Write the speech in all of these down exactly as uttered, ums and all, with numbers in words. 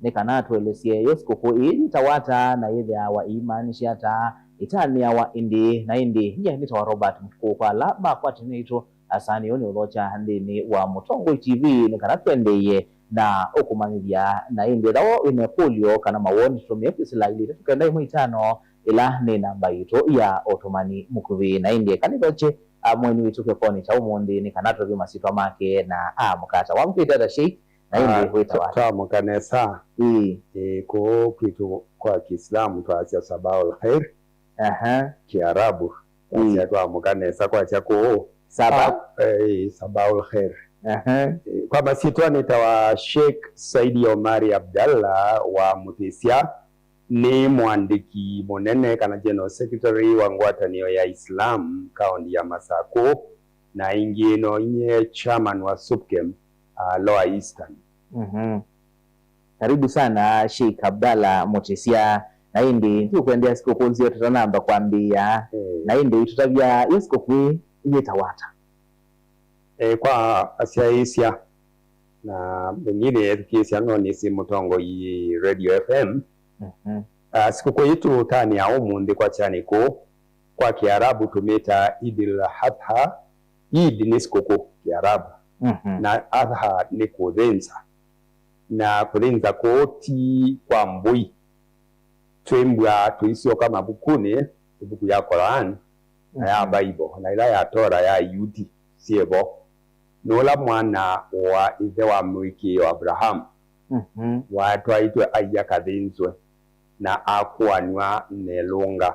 nĩ kana atũelesye yo sikũkũ ĩĩ yĩtawa ata na yĩthĩawa ĩimaanisha ata, ĩtanĩawa ĩndĩĩ na ĩndĩĩ. Nyie nĩtawa Robert Mũtukũ. Kwa ala makwatene naitũ, asanĩ ũũ nĩ ũthokya nthĩnĩ wa Mũtongoi T V nĩ kana tũendeeye na ũkũmanyĩthya. Na ĩndĩ ethĩwa wĩ na ĩkũlyo kana mawoni, tũtũmĩe kwĩsĩla ilĩ itatũ kenda ĩmwe itano, ĩla nĩ namba yitũ ya ũtũmani mũkuvĩ. Na ĩndĩ eka nĩthokye, a, mũeni witũ kĩokonĩ kya ũmũnthĩ nĩ kana tũtavye masyĩtwa make na amũkata. Wamũkĩte ata, Sheikh? Na ĩndĩ wĩtawa ata? Twamũka nesa. Ĩĩ. Ĩĩ, kũũ kwitũ kwa Kiislamu twasya sabahul khair. Aha. Kiarabu. Ĩĩ. Twasya twamũka nesa kwasya kũũ. Saba. Ah, eh, sabahul khair. Aha. Eh, kwa masyĩtwa nĩtawa Sheikh Saidi Omari Abdallah wa Mũtĩsya. Nĩ mũandĩki mũnene kana general secretary wa ngwatanĩo ya Islam kaunti ya Masakũ, na ĩngĩ no nyie chairman wa SUPKEM, uh, Lower Eastern. Mhm. Karibu sana, Sheikh Abdallah Mũtĩsya. Na ĩndĩ nĩtũkwendea sikũkũ nzeo tũtanamba kwambĩĩa. Eh. Na ĩndĩ tũtavya yo sikũkũ ĩĩ yĩtawa ata? Eh, kwa asyaĩĩsya na mengine ethukĩĩsya no nĩsĩ Mũtongoi Radio F M. Mhm. Ah, sikũkũ ĩĩ tũũtanĩa ũmũnthĩ kwa kyani kũũ, kwa Kiarabu tũmĩtaa Eid al-Adha. Eid nĩ sikũkũ Kiarabu. Mhm. Na Adha nĩ kũthĩnza. Na kũthĩnza kũũ ti kwa mbũi. Twĩmbwa tũisyoka mavukunĩ, ĩvuku ya Koran, na ya Bible, na ĩla ya Tora ya Ayuti syĩ vo. Nĩ ũla mwana wa ĩthe wa mũĩkĩĩo Abrahamu, mhm, watwaĩtwe aia kathĩnzwe, na akũanw'a nelũnga.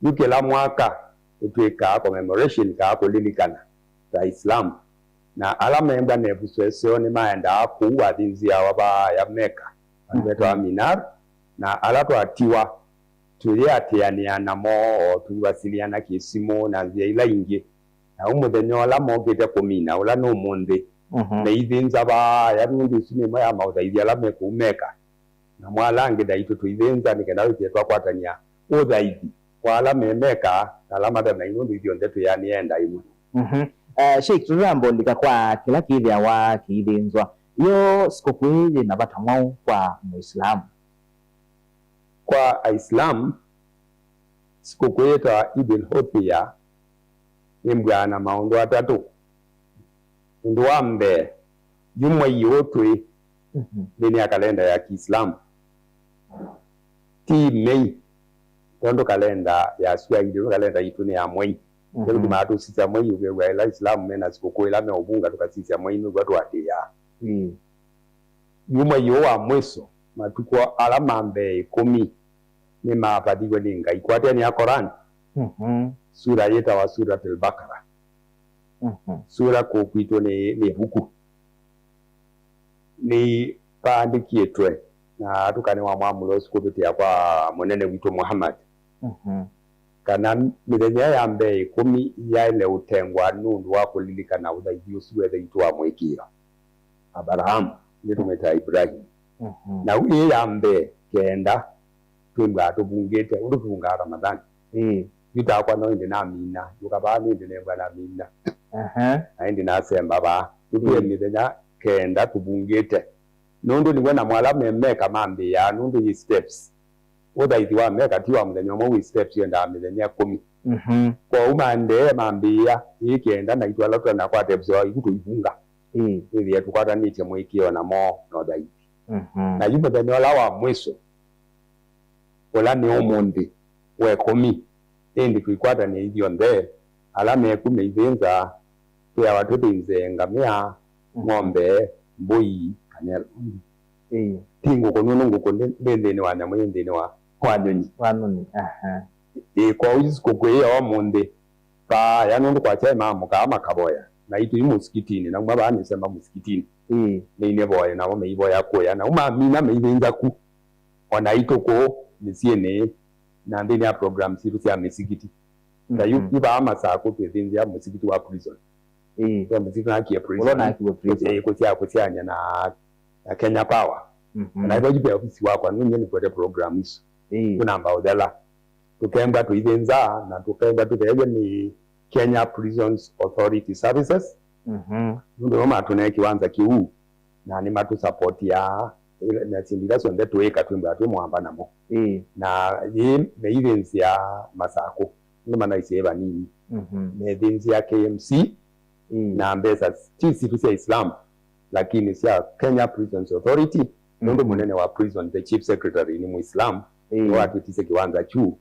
Yu kĩla mwaka ĩtw'ĩkaa commemoration, kaa kũlilikana, ta Islam. Na ala membwa Nevusu eseo nĩmaendaa kũu wathĩnzĩawa vaaya Meka, vandũ vetawa Minar, na ala twatiwa tũyĩatĩanĩa namo o tũivasilĩana kĩsimũ na nzĩa ila ingĩ. Na yu mũthenya ũla mokĩte kũmina, ũla nĩ ũmũnthĩ, mhm, meithĩnza vaaya, nũndũ ĩsu nĩ ĩmwe ya maũthaithi ala me kũu Meka. Na mwalangĩla aitũ tũithĩnza nĩ kenda wĩthĩe twakwatany'a ũthaithi wa ala me Meka na ala mate naĩ, nũndũ ithyonthe twĩanĩe enda ĩmwe. Mhm. Eh, Sheikh, tũtamba ũlika kwa kĩla kĩthĩawa kĩithĩnzwa, yo sikũkũ ĩĩ yĩ na vata mwaũ kwa Mũislamu? Kwa Aislam, sikũkũ yĩtawa Eid al-Udhiya yĩmbwaa na maũndũ atatũ. Ũndũ wa mbee, yu mwei ũũ twĩ, mhm, nthĩnĩ ya kalenda ya Kiislamu, ti Mei, tondũ kalenda ya Swahili, tondũ kalenda yitũ nĩ ya mwei. Mhm. Kĩu tũmaa tũsisya mwei, ũkew'a ĩla Islamu mena sikũkũ ĩla meũvunga, tũkasisya mwei, nĩw'o tũatĩĩaa. Mm. Yu mwei ũũ wa mwiso, matukũ ala ma mbee ĩkũmi nĩmaavathiw'e nĩ Ngai. Kwatĩanĩa Koran, mhm, sura yĩtawa Suratul Bakara. Mhm. Sura kũũ kwitũ nĩ, nĩ ĩvuku. Nĩvaandĩkĩtwe na atũkani wa mwamũlo ũsu kũvĩtĩa kwa mũnene witũ Muhammad, mhm, kana mĩthenya ya mbee ĩkũmi yaĩle ũtengwa nũndũ wa kũlilikana ũthaithi ũsu wa ĩthe witũ wa mũĩkĩĩo Abaraham, nĩtũmwĩtaa Ibrahim. Mhm. Na ĩĩ ya mbee kenda twĩmbwaa tũvungĩte, ũndũ tũvungaa Ramadhan. Ĩĩ. Yu takwa no ĩndĩ namina, yũka vaa nĩ ĩndĩ nembwa namina. Aha. Na ĩndĩ nasemba vaa. Nĩtwĩ, ĩĩ, mĩthenya kenda tũvungĩte. Nũndũ nĩw'o namo ala me Meka mambĩĩaa, nũndũ yĩ steps. Ũthaithi wa Meka ti wa mũthenya ũmwe, wĩ steps, yendaa mĩthenya ĩkũmi. Mhm. Kwoou maendee mambĩĩa ĩĩ kenda, naitũ ala tũtanakwata episode iku tũivunga. Ĩĩ. Ĩthĩe tũkwatanĩtye mũĩkĩĩo namo na ũthaithi. Mhm. Na yu mũthenya ũla wa mwiso, ũla nĩ ũmũnthĩ, wa ĩkũmi, ĩndĩ tũikwatanĩa ithyonthe, ala meku meithĩnza, twĩawa tũthĩnze ngamĩa, mhm, ng'ombe, mbũi, kana ĩlondu. Ĩĩ. Ti ngũkũ, nũndũ ngũkũ ndĩ, ndĩ nthĩnĩ wa nyamũ, yĩ nthĩnĩ wa, wa nyũnyi. Wa nyũnyi, aha. Ĩĩ, kwoou sikũkũ ĩĩ ya ũmũnthĩ, vaaya, nũndũ kwakya maamũkaa makavoya, naitũ yu mũsikitinĩ, nauma vaa nĩsemba mũsikitinĩ. Ĩĩ. Nĩinĩvoye, namo meivoya kũya, nau mamina meithĩnza ku, o naitũ kũũ mĩsyĩnĩ, na nthĩnĩ ya program sitũ sya mĩsikiti. Ta yu, mhm, yu vaa Masakũ twĩthĩnzĩa mũsikiti wa Prison. Ĩĩ. Ve mũsikiti nakie Prison. Ũla nakiwe Prison. Ĩĩ, kũsya, kũsyany'a na, na Kenya Power. Mhm. Na ĩvo yu ve ofisi wakwa, nũnyie nĩkwete program isu. Ĩĩ. Tũnamba ũthela. Tũkembwa tũithĩnza, na tũkembwa tũtheew'e nĩ Kenya Prisons Authority Services. Mhm. Nũndũ nĩmo matũnee kĩwanza kĩu, na nĩmatũsapotiaa Ila- na syĩndũ ila syonthe tũĩka twĩmbaa twĩ mũamba namo. Ĩĩ. Na yĩĩ meithĩnzĩa Masakũ, nĩ manaisye ĩ vanini. Mhm. Methĩnzĩa K M C, ĩĩ, na mbesa ti sitũ sya Islam, lakini sya Kenya Prisons Authority, nũndũ, mhm, mũnene wa prison, the chief secretary, nĩ Muislam. Ĩĩ. Nĩwe watwĩtisye kĩwanza kyu,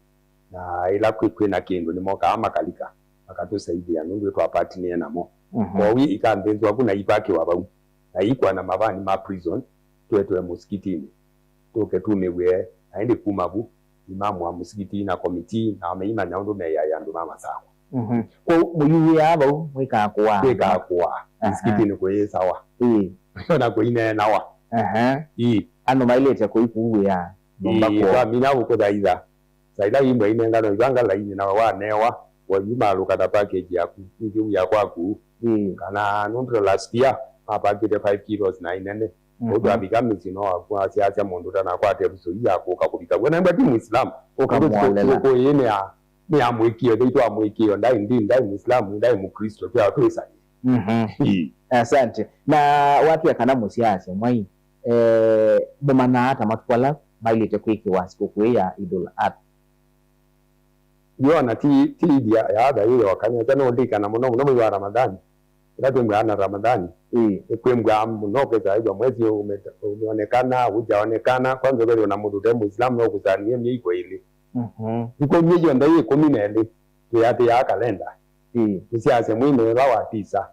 na ĩla kwĩ, kwĩ na kĩndũ nĩmokaa makalika, makatũsaithĩa nũndũ twapatanie namo. Mhm. Kwoou ikanthĩnzwa ku na ipakĩwa vau, na ikwa na mavani ma prison, twetwe mũsikitinĩ, tũke tumĩw'e, na ĩndĩ kuma vu, imamu wa mũsikiti na komitii na meimanya ũndũ meĩaĩa andũ ma Masakũ. Mhm. Kwoou mũyuĩaa vau mwĩkaa kũaa? Twĩkaa kũaa. Aha. Mĩsikitinĩ kũyĩsawa. Ĩĩ. O na kũineenawa. Aha. Ĩĩ. Andũ mailĩte kũikuuĩa nyũmba. Ĩĩ, kwoo. Twamina kũkũthaitha. Saa ila imbwa inengano ivanga laini, nawe wanewa, wayu malũka na package yaku, nĩkĩu ya kwaku. Ĩĩ. Kana nũndũ ta last year, mapakĩte five kilos na inene. Mhm. Ũtwavika mĩsyĩ no waku asyaasya mũndũ ũtanakwata episode ya kũka kũvika w'o. Na ĩmbwa ti Muislamu. Ũkamwolela. Kũkũ ĩĩ nĩ ya, nĩ ya mũĩkĩĩo, thaitũ wa mũĩkĩĩo, ndaĩ ndini, ndaĩ Muislamu, ndaĩ Mukristo, twĩawa twĩsanie. Mhm. Ĩĩ. Asante. Na watwĩa kana mũsyaasya mwai, eh, mũmanyaa ata matukũ ala mailĩte kwĩkĩwa sikũkũ ĩĩ ya Idul Adha? Yo, na ti, ti Idi ya, ya Adha ĩyo kana, ĩta no ndikana mũno mũno mwei wa Ramadhani. Ĩla twĩmbwaa na Ramadhani, ĩĩ, nĩkwĩmbwaa mũno, ũkesa ĩw'a mwesi ũme-, ũmeonekana, ũkyaonekana, kwanza ũkethĩwa na mũndũ ũte Mũislamu no kũsanie mĩiko ĩlĩ. Mhm. Thikũ myei yonthe yĩ ĩkũmi na ĩlĩ, twĩatĩĩaa kalenda. Ĩĩ. Tũsyaasya mwei nĩ ĩla wa tisa,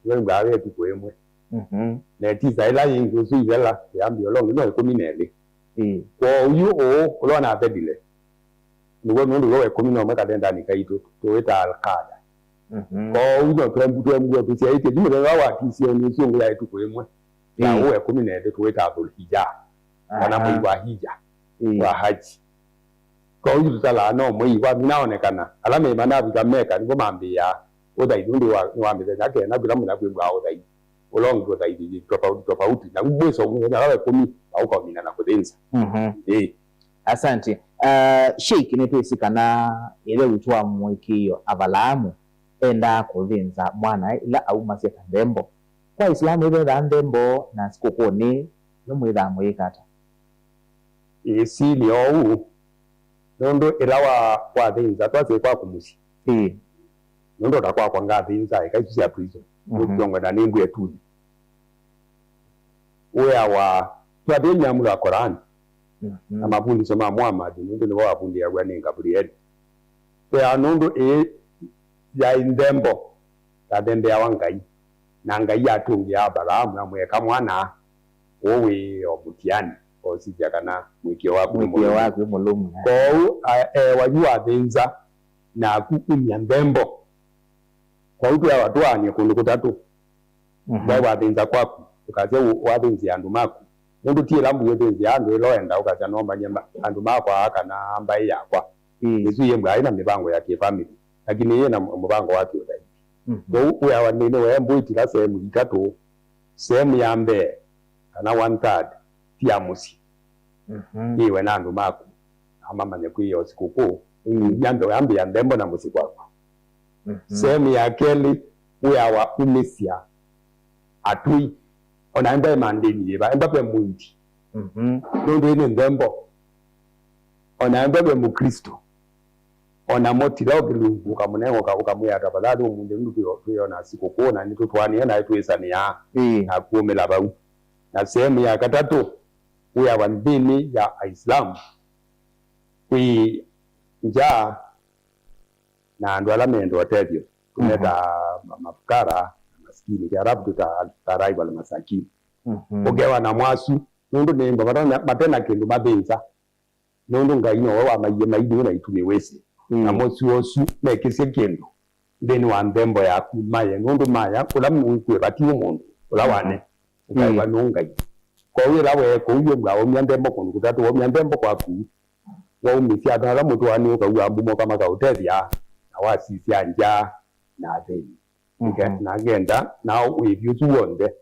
twĩmbwaa ve ĩtukũ ĩmwe. Mhm. Na ĩtisa ĩla yĩngĩ ũsu ithela, yambĩa ũla ũngĩ no ĩkũmi na ĩlĩ. Ĩĩ. Kwoou yu ũũ, ũla ũnathelile, nĩw'o nũndũ w'o wa ĩkũmi na ũmwe kalendanĩ kaitũ, tũwĩtaa Al-Qada. Mhm. Kwoou no twembu-, twembua tũsyaĩtye ti mũthenya wa tisioni ũsu ũngĩ ya ĩtukũ ĩmwe. Na, ĩĩ, ũũ wa ĩkũmi na ĩlĩ tũwĩtaa Dhul-Hijja, kana, aha, mwei wa Hija, ĩĩ, wa Haji. Kwoou yu tũtalaa no mwei, wamina onekana, ala me manavika Meka, nĩvo mambĩĩaa ũthaithi, ũndũ wa, nĩ wa mĩthenya kenda, kĩla mũthenya kwĩmbwaa ũthaithi. Ũla ũngĩ ũthaithi tofauti tofauti, na mwĩso mũthenya wa ĩkũmi, maũkomina na kũthĩnza. Mhm. Ĩĩ. Asante. Uh, Sheikh, nĩtwĩsĩ kana ĩthe witũ wa mũĩkĩĩo Avalaamu endaa kũthĩnza mwanae ĩla aumasya ta nthembo. Kwa Islamu ĩvethaa nthembo na sikũkũnĩ, nĩ mwĩthaa mũyĩka ata? Ĩĩ, nĩ oou, nũndũ ĩla wa, wathĩnza, twasye kwaku mũsyĩ. Ĩĩ. Nũndũ o ta kwakwa ngathĩnza ĩka isu sya prison, mhm, nũkwongwa na nĩngwĩa tuli. Wĩawa, twathiĩ nyamũlo ya Korani, mhm, na mavundisyo ma Muhammad, nũndũ nĩvo wavundĩaw'a nĩ Gabrieli. Wĩawa nũndũ ĩĩ yaĩ nthembo, yathembeawa Ngai, na Ngai atũngĩa Avalaamu, amwĩa, eka mwana, ũũ wĩ o mũtiani, osisya kana mũĩkĩĩo waku nĩ, mũĩkĩĩo mũlũmu, waku nĩ mũlũmu. Kwoou, a-, ewa yu wathĩnza, naku umya nthembo. Kwoou twĩawa tũaanie kũndũ kũtatũ. Mhm. Vai wathĩnza kwaku, ũkasya ũ-, wathĩnzĩa andũ maku. Nũndũ ti ĩla mbuĩ ũthĩnzĩa andũ ĩla ũenda, ũkasya no manye ma-, andũ makwa kana mbaĩ yakwa. Mm. Ĩsu yĩmbwaa ĩna mĩvango ya kĩfamĩlĩ, lakini yĩ na mũ-, mũvango wa kĩũthaithi. Mhm. Kwoou wĩawa nĩ, nĩweembũĩtila sehemu itatũ. Sehemu ya mbee, kana one third, ti ya mũsyĩ. Mhm. Yĩwe na andũ maku, na mamanye kwĩya ũsikũkũ. Mm. Yambe, yambĩĩa nthembo na mũsyĩ kwaku. Mhm. Sehemu ya kelĩ, wĩawa umĩsya atũi. Ona emba e mandĩni yĩva, emba ve mũindi. Mhm. Nũndũ ĩĩ nĩ nthembo. Ona emba ve Mũkristo. Ona mo tila o kĩlungu ũkamũnenga, ũka-, ũkamwĩa, tafadhali, ũmũnthĩ nũndũ twĩ-, twĩona sikũkũ, na nĩtũtwaanĩe naĩ twĩsanĩaa, ĩĩ, na kumĩla vau. Na sehemu ya katatũ, wĩawa nthĩnĩ ya Aislamu kwĩ njaa na andũ ala menda ũtethyo, tũmetaa, mhm, ma-, mafukara na masikini, Kiarabu twĩtaa al-fuqarai wal masakin. Mhm. Ũkewa namo asu, nũndũ nĩ mba mate na, mate na kĩndũ mathĩnza, nũndũ Ngai nowe wamaie maitũ na itu nĩwĩsĩ. Mm. Namo asu mekĩsye kĩndũ nthĩnĩ wa nthembo yaku, maye, nũndũ maya, ũla mũkwĩva ti mũndũ, ũla, mhm, wane, ũkaĩwa, mm, nũ Ngai. Kwoou ĩla wee kũu wĩmbwa waumya nthembo kũndũ kũtatũ, waumya nthembo kwaku, waumĩsya andũ ala mũtũanĩe ũkaw'a mbumoka makaũtethya, na wasisya njaa na athĩni. Mhm. Nge-, na ngenda, na wĩvi ũsu w'onthe,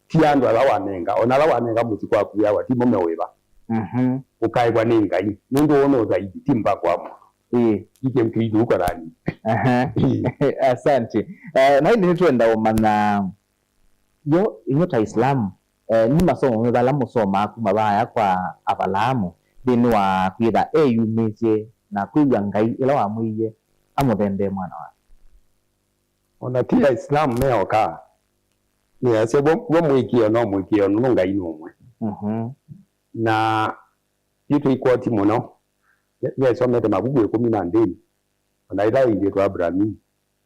ti andũ ala wanenga, ona ala wanenga mũsyĩ kwaku wĩawa timo meũĩva. Mhm. Ũkaĩvwa nĩ Ngai, nũndũ ũũ nĩ ũthaithi, ti mbango wa mũndũ. Ĩĩ. Ti kĩndũ kĩitũ ũkorani. Aha. Ĩĩ. Asante. Eh, na ĩndĩ nĩtwenda ũmanya, yo, inyw'ĩ ta Islam, Eh, nĩ masomo meva ala mũsomaa kuma vaya kwa Avalaamu nthĩnĩ wa kwĩtha eyumĩsye na kwĩw'a Ngai ĩla wamwĩie amũthembee mwana wake? Ona ti Aisilamu meoka, nĩasya w'o, w'o mũĩkĩĩo no mũĩkĩĩo nũndũ Ngai nĩ ũmwe. Mhm. Na yu tũikwoti mũno, nĩ-, nĩasomete mavuku ĩkũmi na ndĩni, ona ĩla ĩngĩ twa Abraham.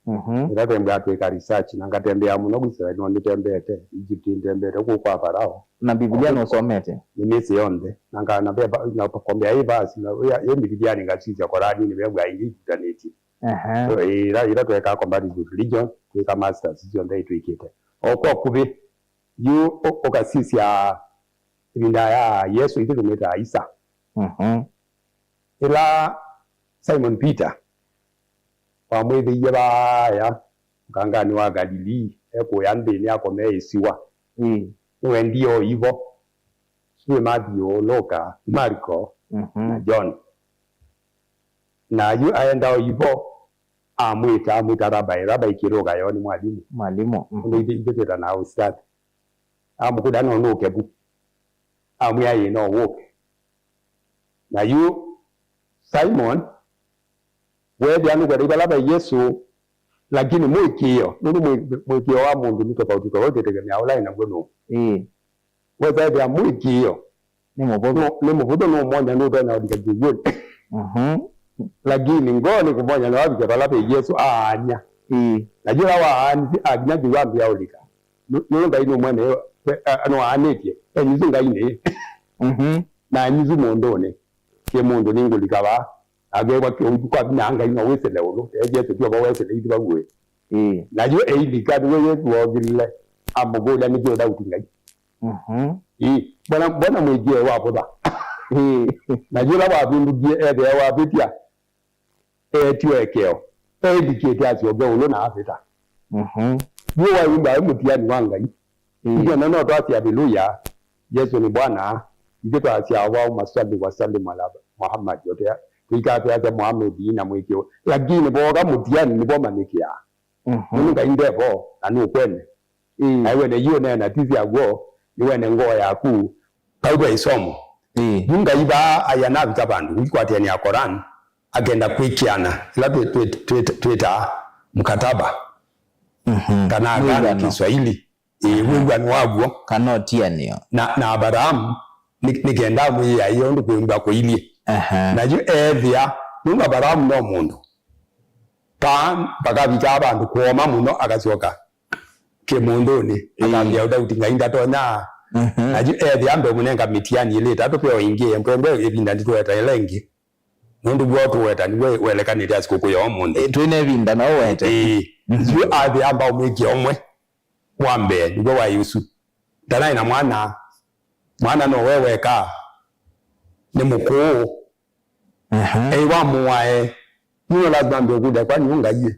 Mhm. Ĩla tembea twĩka research, na ngatembea mũno kwĩsĩla no nĩtembete Egypt, nĩtembete kũu kwa Farao. Na Biblia nũsomete? Nĩ Misri yonthe. Na nga-, na veva-, na kombea ĩ verse, na ya, ya Biblia nĩ ngasisya Korani, nĩ veva ingĩ ikutanĩtye. Ehe. So, ĩla, ĩla tweka comparative religion, twĩka masters syonthe itwĩkĩte. O kwa kuvĩ, yu ũ-, ũkasisya ĩvinda ya Yesũ, ithyĩ tũmwĩtaa Isa. Mhm. Ĩla Simon Peter wamwĩthĩie vaaya ũkanganĩ wa Galilii, ekũya nthĩnĩ akomee ĩsiwa, ĩĩ, nĩwendie oivo. Sui Matthew, Luka, Marko, mhm, na John. Na yu aenda oivo, amwĩta, amwĩta Rabai. Rabai kĩlũka yoo nĩ mwalimũ. Mwalimũ, mhm. Ũndũ ithyĩ, ithyĩ twĩtanaa ustadhi. Amũkũlya no nũke vu. Amwĩa ĩĩ, no wũke. Na yu Simon weethĩa nũkwenda ivala vai Yesũ, lakini mũĩkĩĩo, nũndũ mũĩ-, mũĩkĩĩo wa mũndũ nĩ tofauti tofauti, ĩtegemea ũla ĩnaw'o nũũ. Ĩĩ. Wesa ethĩa mũĩkĩĩo nĩ mũvũthũ, nũ-, nĩ mũvũthũ, nũũmony'a nũtonya ũlika kĩw'ũnĩ. Mhm. Lakini ngoo nĩ kũmony'a no avike vala ve Yesũ aany'a. Ĩĩ. Na yĩla waanisye akinya kĩw'ũ ambĩa ũlika. Nũ-, nũndũ Ngai nĩ mwene, we, a-, nĩwaanĩtye, enyusu Ngai nĩ. Mhm. Na enyusu mũndũnĩ. Kĩ mũndũ nĩngũlika vaa. Akewa kĩũngu kwa vinya Ngai no wĩsĩle ũlũ. E Yesũ tyo vau wesĩle ithyĩ vau ĩ. Ĩĩ. Na yu eilika nĩwe Yesũ wookĩlile, amũkũlya nĩkĩ ũdauti Ngai. Mhm. Ĩĩ, mbona, mbona mũĩkĩĩo wavũtha? Ĩĩ. Na yĩla wavĩndũkie, ethĩa wavĩtya, eetio ĩkeo, eĩlikĩte asyoke ũlũ na avĩta. Mhm. Yu wayumba aĩ mũtiani wa Ngai. Ĩĩ. Ithyĩ ona no twasya, "Haleluya, Yesũ nĩ Bwana." Ithyĩ twasya, "Allahumma salli wa sallim ala Muhammad." Yote, tũikaa twasya Muhammad na mũĩkĩĩo. Lakini vooka mũtiani nĩvo manyĩkĩaa. Mhm. Nũndũ Ngai ndevo, na nũkwene. Ĩĩ. Na ĩwene yu ũneena ti sya w'o, nĩwene ngoo yaku. Vau ve ĩsomo. Ĩĩ. Yu Ngai vaa aya navika vandũ, ũikwatĩanĩa Koran, akenda kwĩkĩana, ĩla twĩ-, twĩ-, twĩ-, twĩtaa mkataba. Mhm. Kana agano. Mwĩw'ano. Kiswahili. Ĩĩ, aha, wĩw'ano wa w'o. Kana ũtianĩo. Na, na Abaraamu, nĩ, nĩ kenda amwĩĩa ĩĩ ũndũ kwĩw'a kũilyĩ. Aha. Na yu eethĩa, nũndũ Abaraamu no mũndũ. Paa, vakavikaa vandũ kũoma mũno, akasyoka kĩmũndũnĩ, ĩĩ, akambĩa, "Ũdauti Ngai ndatonya." Mhm. Na yu eethĩa mbemũnenga mĩtiani ĩlĩ ĩtatũ, ve o ĩngĩ, mbembe ĩvinda nditũetaĩla ĩngĩ. Nũndũ w'o tũweta nĩw'o welekanĩte asikũkũ ya ũmũnthĩ. Ĩĩ, twĩ na ĩvinda no ũwete. Ĩĩ. Mhm. Yu athĩ amba ũmwĩkĩa ũmwe wa mbee, nĩw'o waĩ ũsu. Ndanaĩ na mwana, mwana no we weka, nĩ mũkũũ. Aha. Ei wa mũae, nĩ no lazima mbĩkũlya, kwani ũ Ngai?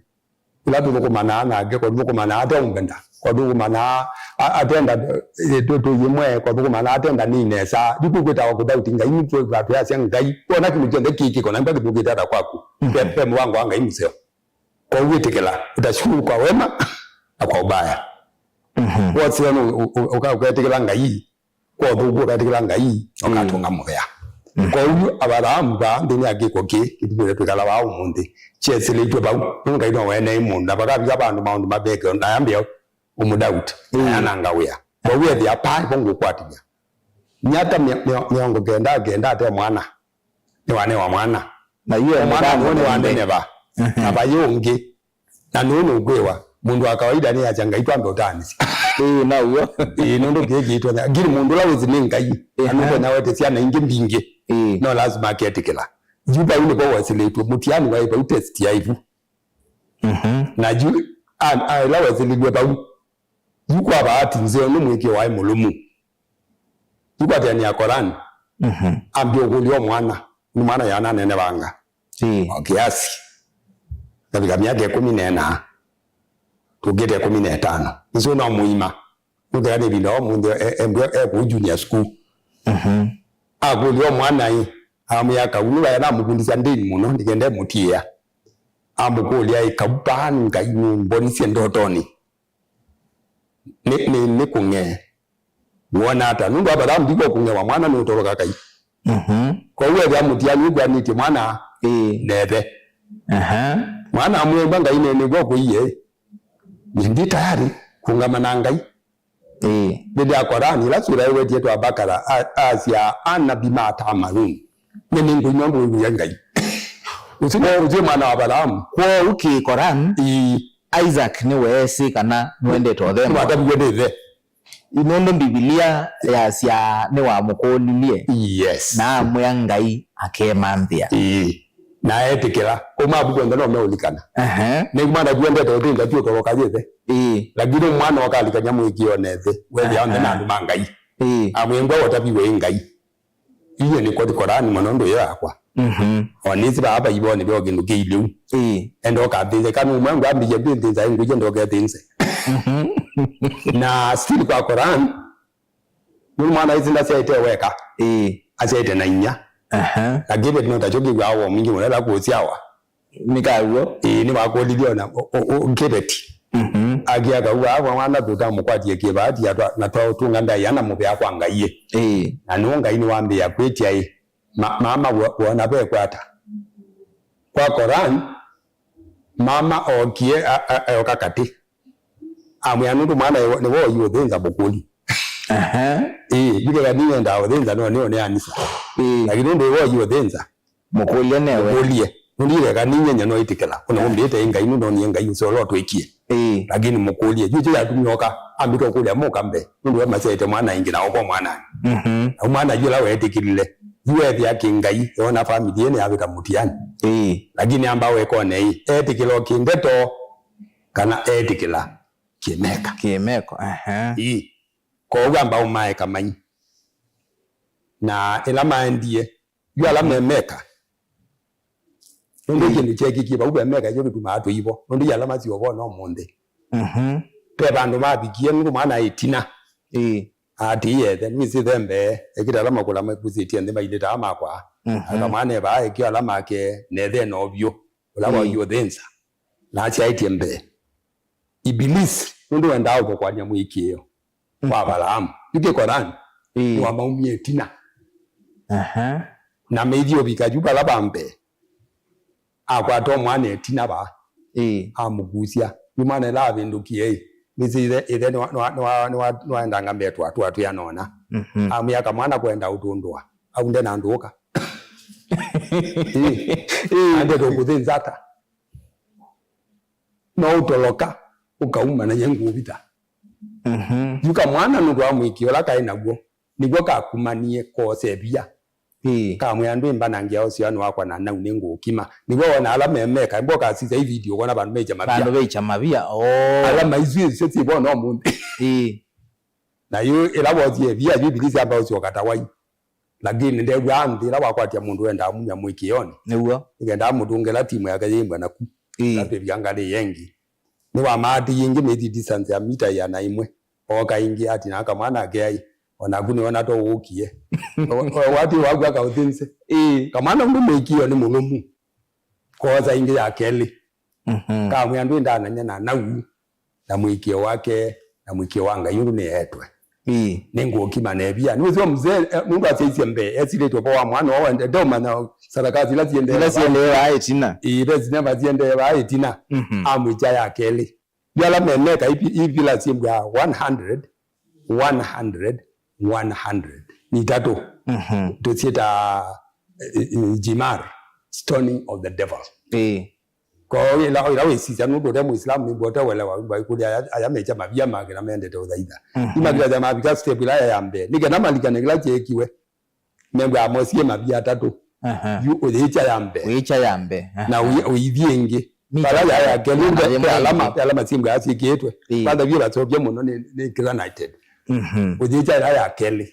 Ĩla tũthũkũmanaa nake, kwa tũthũkũmanaa ate ũmbenda, kwa tũthũkũmanaa a-, atenda, eh, tũ-, tũyĩmwe, kwa tũthũkũmanaa atenda nĩ nesa. Yu kwĩtawa kũdauti Ngai, nĩ twĩthĩwa twĩasya Ngai, wona kĩndũ kyonthe kĩkĩko, na nĩkwa kĩthũkĩte ata kwaku. Mhm. Ve, ve mũvango wa Ngai mũseo. Kwa w'o wĩtĩkĩla, utashukuru kwa wema na kwa ubaya. Mhm. Woseo no, u-, u-, uka-, ũketĩkĩla Ngai, kwa ũthũku ũketĩkĩla Ngai, mm, ũkatũnga mũvea. Mm. Kwoou Avalaamu vaa nthĩnĩ ya kĩko kĩĩ kĩtũmĩte twĩkala vaa ũmũnthĩ, kyesĩlĩtw'e vau, nũndũ Ngai no weneei mũndũ, na vakavika vandũ maũndũ maveke, na yambĩa ũmũdauti, na, mm, yananga wĩa. Kwoou ethĩa paa ĩvo ngũkwatĩlya. Myaka mĩ-, mĩ-, mĩongo kenda kenda ate mwana, nĩwanewa mwana. Na yu e mwana mũvanga nĩwaneneva. Mhm. Na vayĩ ũngĩ. Na nũũ nũkwĩwa, mũndũ wa kawaida nĩasya Ngai twambe ũtaanĩsye. Ĩĩ, naw'o. Ĩĩ, nũndũ kĩĩ kĩitonya. Ngili mũndũ ũla wĩsĩ nĩ Ngai, na, ehe, nũtonya wete syana ingĩ mbingĩ. Ĩĩ. No lazima aketĩkĩla. Yu vau nĩvo wesĩlĩtwe, mũtiani waĩ vau, test yaĩ vu. Mhm. Na yu, a, a, ĩla wesĩlĩlwe vau, yu kwa bahati nzeo nĩ mũĩkĩĩo waĩ mũlũmu. Yu kwatĩanĩa Koran, mhm, ambĩa ũkũlya o mwana, nĩ mwana yananenevanga. Ĩĩ. O kĩasi. Navika myaka ĩkũmi na ĩna, tũkĩte ĩkũmi na ĩtano. Nĩsĩ no mũima. Nũkĩla nĩ ĩvinda ũmũnthĩ, e, e, e kũu junior school. Mhm. Akũlya o mwana ĩ, amwĩa, "Kau nĩwaya namũkundisya ndĩni mũno, nĩkenda mũtiĩa." Amũkũlya ĩ, "Kau paa Ngai nũmbonisye ndotonĩ. Nĩ, nĩ, nĩ kũng'e." Wona ata? Nũndũ Avalaamu ndiko kũng'ewa mwana nũtoloka kai. Mhm. Kwoou ethĩa mũtiani ũkw'anĩtye mwana Ĩĩ. na ĩthe. Aha. Mwana amwĩw'a Ngai nĩ nĩw'o kũiye. Nĩ ndi tayari kũngama na Ngai. Ĩĩ. Nĩndĩ ya Korani, ĩla sura ĩwetie twa Bakara, a- asya, "Ana bima ta'malun." Nĩ nĩ ngũi nũndũ wĩw'ĩa Ngai. Ũsu nĩ ũsu mwana wa Avalaamu. Kwoou kĩ Koran, Ĩĩ. Isaac nĩweesĩ kana nĩwendete ũthemba. Nĩwataviw'e nĩ ĩthe. Nũndũ Mbivilia yasya nĩwamũkũlilye Yes. na amwĩa Ngai akemanthĩa. Ĩĩ. Na etĩkĩla. Kũu mavuku onthe no meũlikana. Aha. Nĩngũmana kuendete ũthĩnza ti ũtoloka yĩthe. Ĩĩ. Lakini mwana ũkalikany'a mũĩkĩĩo na ĩthe. Wethĩa onthe Aha. na andũ ma Ngai. Ĩĩ. Amwĩngwa ũtaviwe ĩ Ngai. Iye nĩ kwati Korani mũno ndũyo yakwa. Mhm. O nĩsĩ vaa vaivoni veo kĩndũ kĩilĩu. Ĩĩ. Enda ũkathĩnze. Kana ũmwe ngwambĩie mbĩthĩnza ĩ ngũie ndokethĩnze. Mhm. Na still kwa Korani, nĩ mwana ĩsĩ ndasyaĩte weka. Ĩĩ. Asyaĩte na inya. Aha. Na kĩveti no takyo kĩw'aa woo mwingĩ mũno ĩla kũsyawa. Nĩ kaw'o. Ĩĩ, nĩwakũlilye ona ũ- ũ- ũ- kĩveti. Mhm. Akia kau vaa mwana tũtamũkwatie kĩvaati atwa na twaũtũnga ndaĩa na mũvea kwa Ngai ĩ. Ĩĩ. Na nĩw'o Ngai nĩwambĩĩa kwĩtya ĩ, ma- mama wo- wona vekwata. Kwa Koran, mama ookie a- a- ayoka katĩ. Amwĩa nũndũ mwana nĩwe ũiũthĩnza mũkũli. Aha. Ĩĩ, yukeka nĩyendaa ũthĩnza no nĩyo nĩ anisa. Ĩĩ. Lakini nũndũ ĩwe ũiũthĩnza, Mũkũlye newe. Mũkũlye. Nũndũ ĩtheka nĩ nyenya no ĩtĩkĩla. Ũna ũmbĩte ĩ Ngai, nũndũ nĩ Ngai ũseo ũla ũtwĩkie. Ĩĩ. Lakini mũkũlye. Yu kyo yatumie oka, ambĩte ũkũlya mũka mbee. Nũndũ we masyaĩte mwana ĩngĩ na oko mwananĩ. Mhm. Na mwana yu ũla weetĩkĩlile. Yu ethĩa kĩ Ngai, eona family ĩnĩ yavĩta mũtiani. Ĩĩ. Lakini amba wekone ĩ, etĩkĩla o kĩndeto, kana etĩkĩla kĩmeka. Kĩmeko, aha. Ĩĩ. Kwoou amba ũmaeka mai. Na ĩla maendie, yu ala me Meka. Nũndũ kĩndũ kyeekĩkie vau ve Meka, ĩkyo kĩtumaa tũivo. Nũndũ yu ala masiũvo no mũnthĩ. Mhm. Ve vandũ mavikie, nũndũ mwana ĩtina. Ĩĩ. Atĩĩe ĩthe, nĩsĩ ĩthe mbee, ekĩte ala makũla mekũsĩtye nthĩ mailĩtaa makwa. Mhm. Aka mwana evaa, ekĩo ala make, na ĩthe no vyũ. Ũla Ĩĩ. waiũthĩnza. Na asyaĩtye mbee. Ibilisi, nũndũ wendaa ũthokoany'a mũĩkĩĩo. Kwa Avalaamu. Yu kĩ Korani, Ĩĩ. nĩwamaumie ĩtina. Aha. Na mĩithi ũvika yu vala va mbee. Akwata o mwana ĩtina vaa. Ĩĩ. Amũkusya. Yu mwana ĩla avĩndũkie ĩ. Nĩsĩ ĩthe, ĩthe nĩwa- nĩwa- nĩwa- nĩwa- nĩwaendanga mbee twa- twa- twĩanona. Mhm. Amwĩa kamwana kwenda ũtũndũa. Au ndena ndũũka. Ĩĩ. Ĩĩ. Andete ũkũthĩnza ata. No ũtoloka, ũkauma na nye ngũvita. Mhm. Yu kamwana nũndũ wa mũĩkĩĩo ũla kaĩ naw'o, nĩw'o kakumanie koosa ĩvia. Ĩĩ. Kamwĩa, "Ndwĩmbanangĩa ũsiani wakwa na nau nĩngũũkima." Nĩw'o wona ala me Meka, mbo kasisya i video, wona vandũ meikya mavia. Vandũ veikya mavia, oo. Ala maiswĩsyo syĩvo no mũnthĩ. Ĩĩ. Na yu ĩla wosie ĩvia, yu Ibilisi amba ũsyoka ta wai. Lakini ndew'aa nthĩ ĩla wakwatya mũndũ wendaa mumya mũĩkĩĩonĩ. Nĩw'o. Nĩkenda amũtũngĩla timu yake yĩmbwa naku. Ĩĩ. Atwĩvika ngalĩ ĩngĩ. Nĩwamaatĩie ĩngĩ mĩthi distance ya mita ĩana ĩmwe. Ooka ĩngĩ atinaa kamwana akeai. O naku nĩwona to ũũkie. O- o- Wati waku akaũthĩnze. Ĩĩ. Kamwana ũndũ mũĩkĩĩo nĩ mũlũmu. Koosa ĩngĩ ya kelĩ. Mhm. Kamwĩa, "Ndwĩndanany'a na nau na mũĩkĩĩo wake na mũĩkĩĩo wa Ngai ũndũ nĩeetwe. Ĩĩ. Nĩngũũkima na ĩvia." Nĩwĩsĩ mzee, eh, nũndũ asyaisye mbee, esilĩtwe vo wa mwana wao, ende ndeũmanya sarakasi ila siendee Ila vaa siendee ĩtina. Vaa ĩtina. Ĩĩ, ve sinema siendee vaa ĩtina. Mhm. Amwĩkya ya kelĩ. Yu ala me Meka ivi- ivila syĩmbwaa one hundred, one hundred, one hundred. Nĩ itatũ. Mhm. Tũsyĩtaa, eh, eh, Jimar, stoning of the devil. Ĩĩ. Kwoou ĩla, ĩla wĩsisya nũndũ ũte Mũislamu nĩmbo ũte ũelewa wĩmbwa ĩkũlya aya, aya mekya mavia make na mendete ũthaitha. Mhm. Imakĩlasya mavika step ĩla ya mbee. Nĩ kenda malikane kĩla kyeekiwe. Membwa amosie mavia atatũ. Aha. Yu ũyĩkya ya mbee. Ũyĩkya ya mbee. Aha. Na ũi- ũithi ĩngĩ. Mita Vala ya ya kelĩ, ĩmwe ve alama, ĩngĩ. Ve alama syĩmbwa syĩkĩĩtwe. Ĩĩ. Kwanza vye vasovya mũno nĩ, nĩ granite. Mhm. Ũyĩkya ĩla ya kelĩ.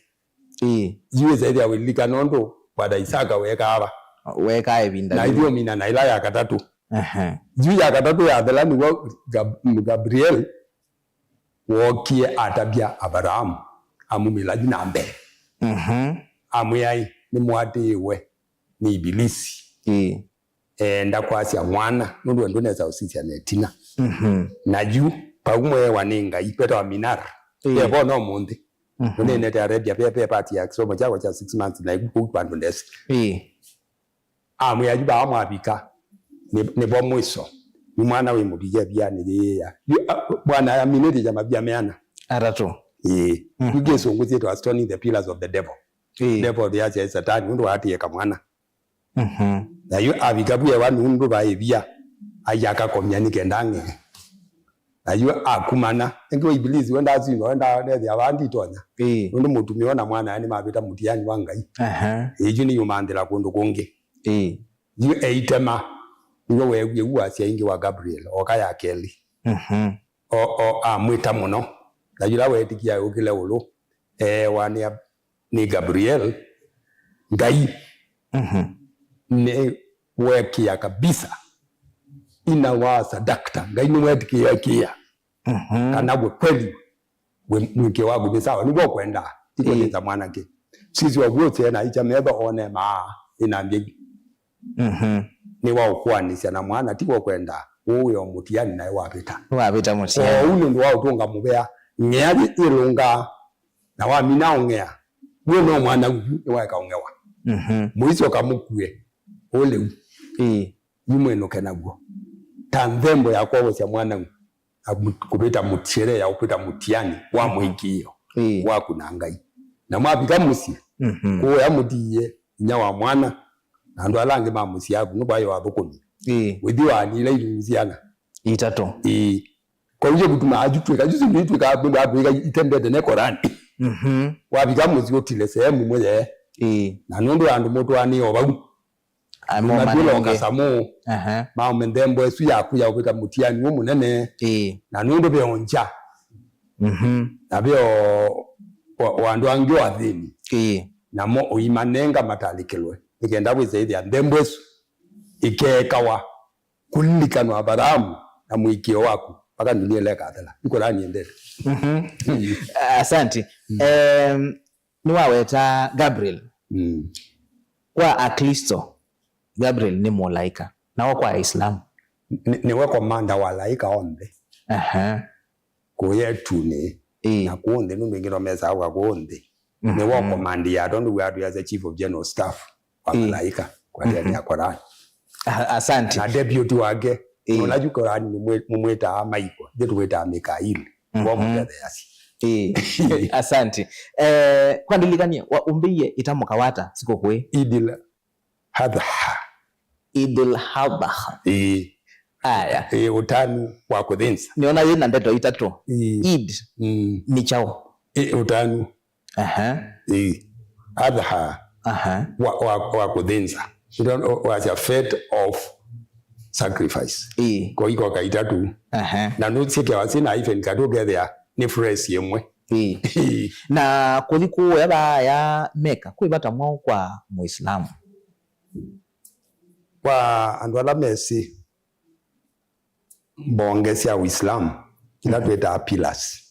Ĩĩ. Yu ĩsaĩthya wĩlika nũndũ Bwana Isaka weekaa va. Weekaa ĩvinda Na yĩu. Ithyĩ ũmina na ĩla ya katatũ. Aha. Yu ya katatũ yathela nĩw'o Gab- Gabriel wookie atavya Avalaamu, amumĩla yu na mbee. Mhm. Amwĩa, "Nĩmũatĩĩwe nĩ Ibilisi. Ĩĩ. Eenda kwasya mwana, nũndũ we ndũnesa ũsisya na ĩtina." Mhm. Na yu, vau mweewa nĩ Ngai, vetawa Minar. Ĩĩ. Ve vo no mũnthĩ. Mhm. Nĩnete Arabia, ve, ve part ya kĩsomo kyakwa kya six months na ĩku kũu Bangladesh. Ĩĩ. Amwĩa, "Yu vaa mwavika, nĩ, nĩvo mwiso. Nĩ mwana wĩ mũvika ĩvianĩ yĩĩ." Yu, a, bwana aminĩtye mavia meana. Atatũ. Ĩĩ. Mhm. Yu kĩsũngũ syĩtwa stoning the pillars of the devil. Ĩĩ. Devil yasya Satani, ũndũ waatĩĩe kamwana. Mhm. Na yu avika vu ewa nũndũ vaĩ via, aia akakomya nĩ kenda ang'e. Na yu akumana. Ĩngĩ wa Ibilisi, we ndasindwa, we nda-, ndethĩa vaa nditonya. Ĩĩ. Nũndũ mũtumĩa na mwana nĩmavĩta mũtiani wa Ngai. Aha. Ĩĩ, yu nĩyũmanthĩla kũndũ kũngĩ. Ĩĩ. Yu eitema, nĩw'o weewie wu wasya ĩngĩ wa Gabriel, oka ya kelĩ. Mhm. O, o, amwĩta mũno. Na yĩla weetĩkia ayũkĩle ũlũ, eewa nĩ, nĩ Gabriel, Ngai Mhm. nĩweekĩa kabisa. Ina wa sadakta, Ngai nĩweetĩkĩĩa ĩkĩa. Mhm. Kana we kweli, we mwĩkĩo waku nĩ sawa, nĩw'o ũkwendaa, ti Ĩĩ. kũnĩta mwanake. Sisi wa guo tena icha metho one maa, ĩnambia Mhm. nĩ wa ũkũanĩsya na mwana, ti wa kwenda ũũ wĩ o mũtiani naĩ wavĩta. Wavĩta mũtiani. Kwoou nũndũ wa ũtũnga mũvea, ng'ea yĩ-, yĩlũngaa, na wamina ũng'ea, wĩ no mwana ũu nĩwaeka ũng'ewa. Mhm. Mũisyo kamũkue, ũlĩu. Ĩĩ. Yu mwĩnũke naw'o. Ta nthembo ya kwovosya mwana ũu, na mũ-, kũvĩta mũtiani, ya kũvĩta mũtiani wa mũĩkĩĩo Ĩĩ. waku na Ngai. Na mwavika mũsyĩ, Mhm. kũya mũtiie inyia wa mwana, na andũ ala angĩ ma mũsyĩ waku, nũvaĩ wathũkũmi. Ĩĩ. Wĩthi waanile ilungu syana. Itatũ. Ĩĩ. Kwa hiyo kũtuma aju twĩka, aju sindu itwĩka, andũ atwĩka itembete ne Korani. Mhm. Wavika mũsyĩ ũtile sehemu ĩmwe yee. Ĩĩ. Na nũndũ andũ mũtwaanĩe o vau. Ai, mo Matwĩla manenge. Ũkasamũ. Aha. Maume nthembo ĩsu yaku ya ũvĩta mũtiani ũũ mũnene. Ĩĩ. Na nũndũ veo ngya. Mhm. Na veo wa, wa andũ angĩ o athĩni. Ĩĩ. Namo ũimanenga matalĩkĩlwe. Nĩ kenda wĩse ĩthĩa nthembo ĩsu ikeekawa kũlilikanwa Avalaamu na mũĩkĩĩo waku. Mpaka ndunia ĩla ĩkathela. Nĩ Korani yendete. Mhm. Asante. Mm. Em, nĩwaweta Gabriel. Mm. Kwa Aklisto, Gabriel nĩ mũlaĩka. Nawo kwa Aislamu? Nĩ, nĩwe komanda wa alaĩka onthe. Aha. Kũya ĩtunĩ, Ĩĩ. na kũũ nthĩ, nũndũ ĩngĩ no mesaa ũka kũũ nthĩ. Mhm. Nĩwe komandi ya, tondũ we atwĩasya chief of general staff wa Ĩĩ. malaĩka, kwa Mhm. ya Korani. A-, asante. Na deputy wake, Ĩĩ. nũla yu Korani mũmwĩ-, mũmwĩtaa Maiko, ithyĩ tũmwĩtaa Mikaili. Mhm. Wamũtetheeasya. Ĩĩ. Asante. Eh, kwa ndilikanie, wa-, ũmbĩie ĩtamũka wata sikũkũ ĩ? Idil Adha. Idul Adha. Ĩĩ. Aya. Ĩĩ, ũtanu wa kũthĩnza. Nĩona yĩna ndeto itatũ. Ĩĩ. Eid Mm. nĩ kyaũ? Ĩĩ, ũtanu. Aha. Ĩĩ. Adha. Aha. Wa, wa, wa kũthĩnza. Ndio wasya fete of sacrifice. Ĩĩ. Kwa iko kaitatu. Aha. Na nũsyekewa sina hyphen katũ kethĩa nĩ phrase ĩmwe. Ĩĩ. Na kũthi kũũya vaaya Mecca, kwĩ vata mwaũ kwa Mũislamu? Kwa andũ ala mesĩ mbonge sya Ũislamu, ila Mhm. twĩtaa pillars.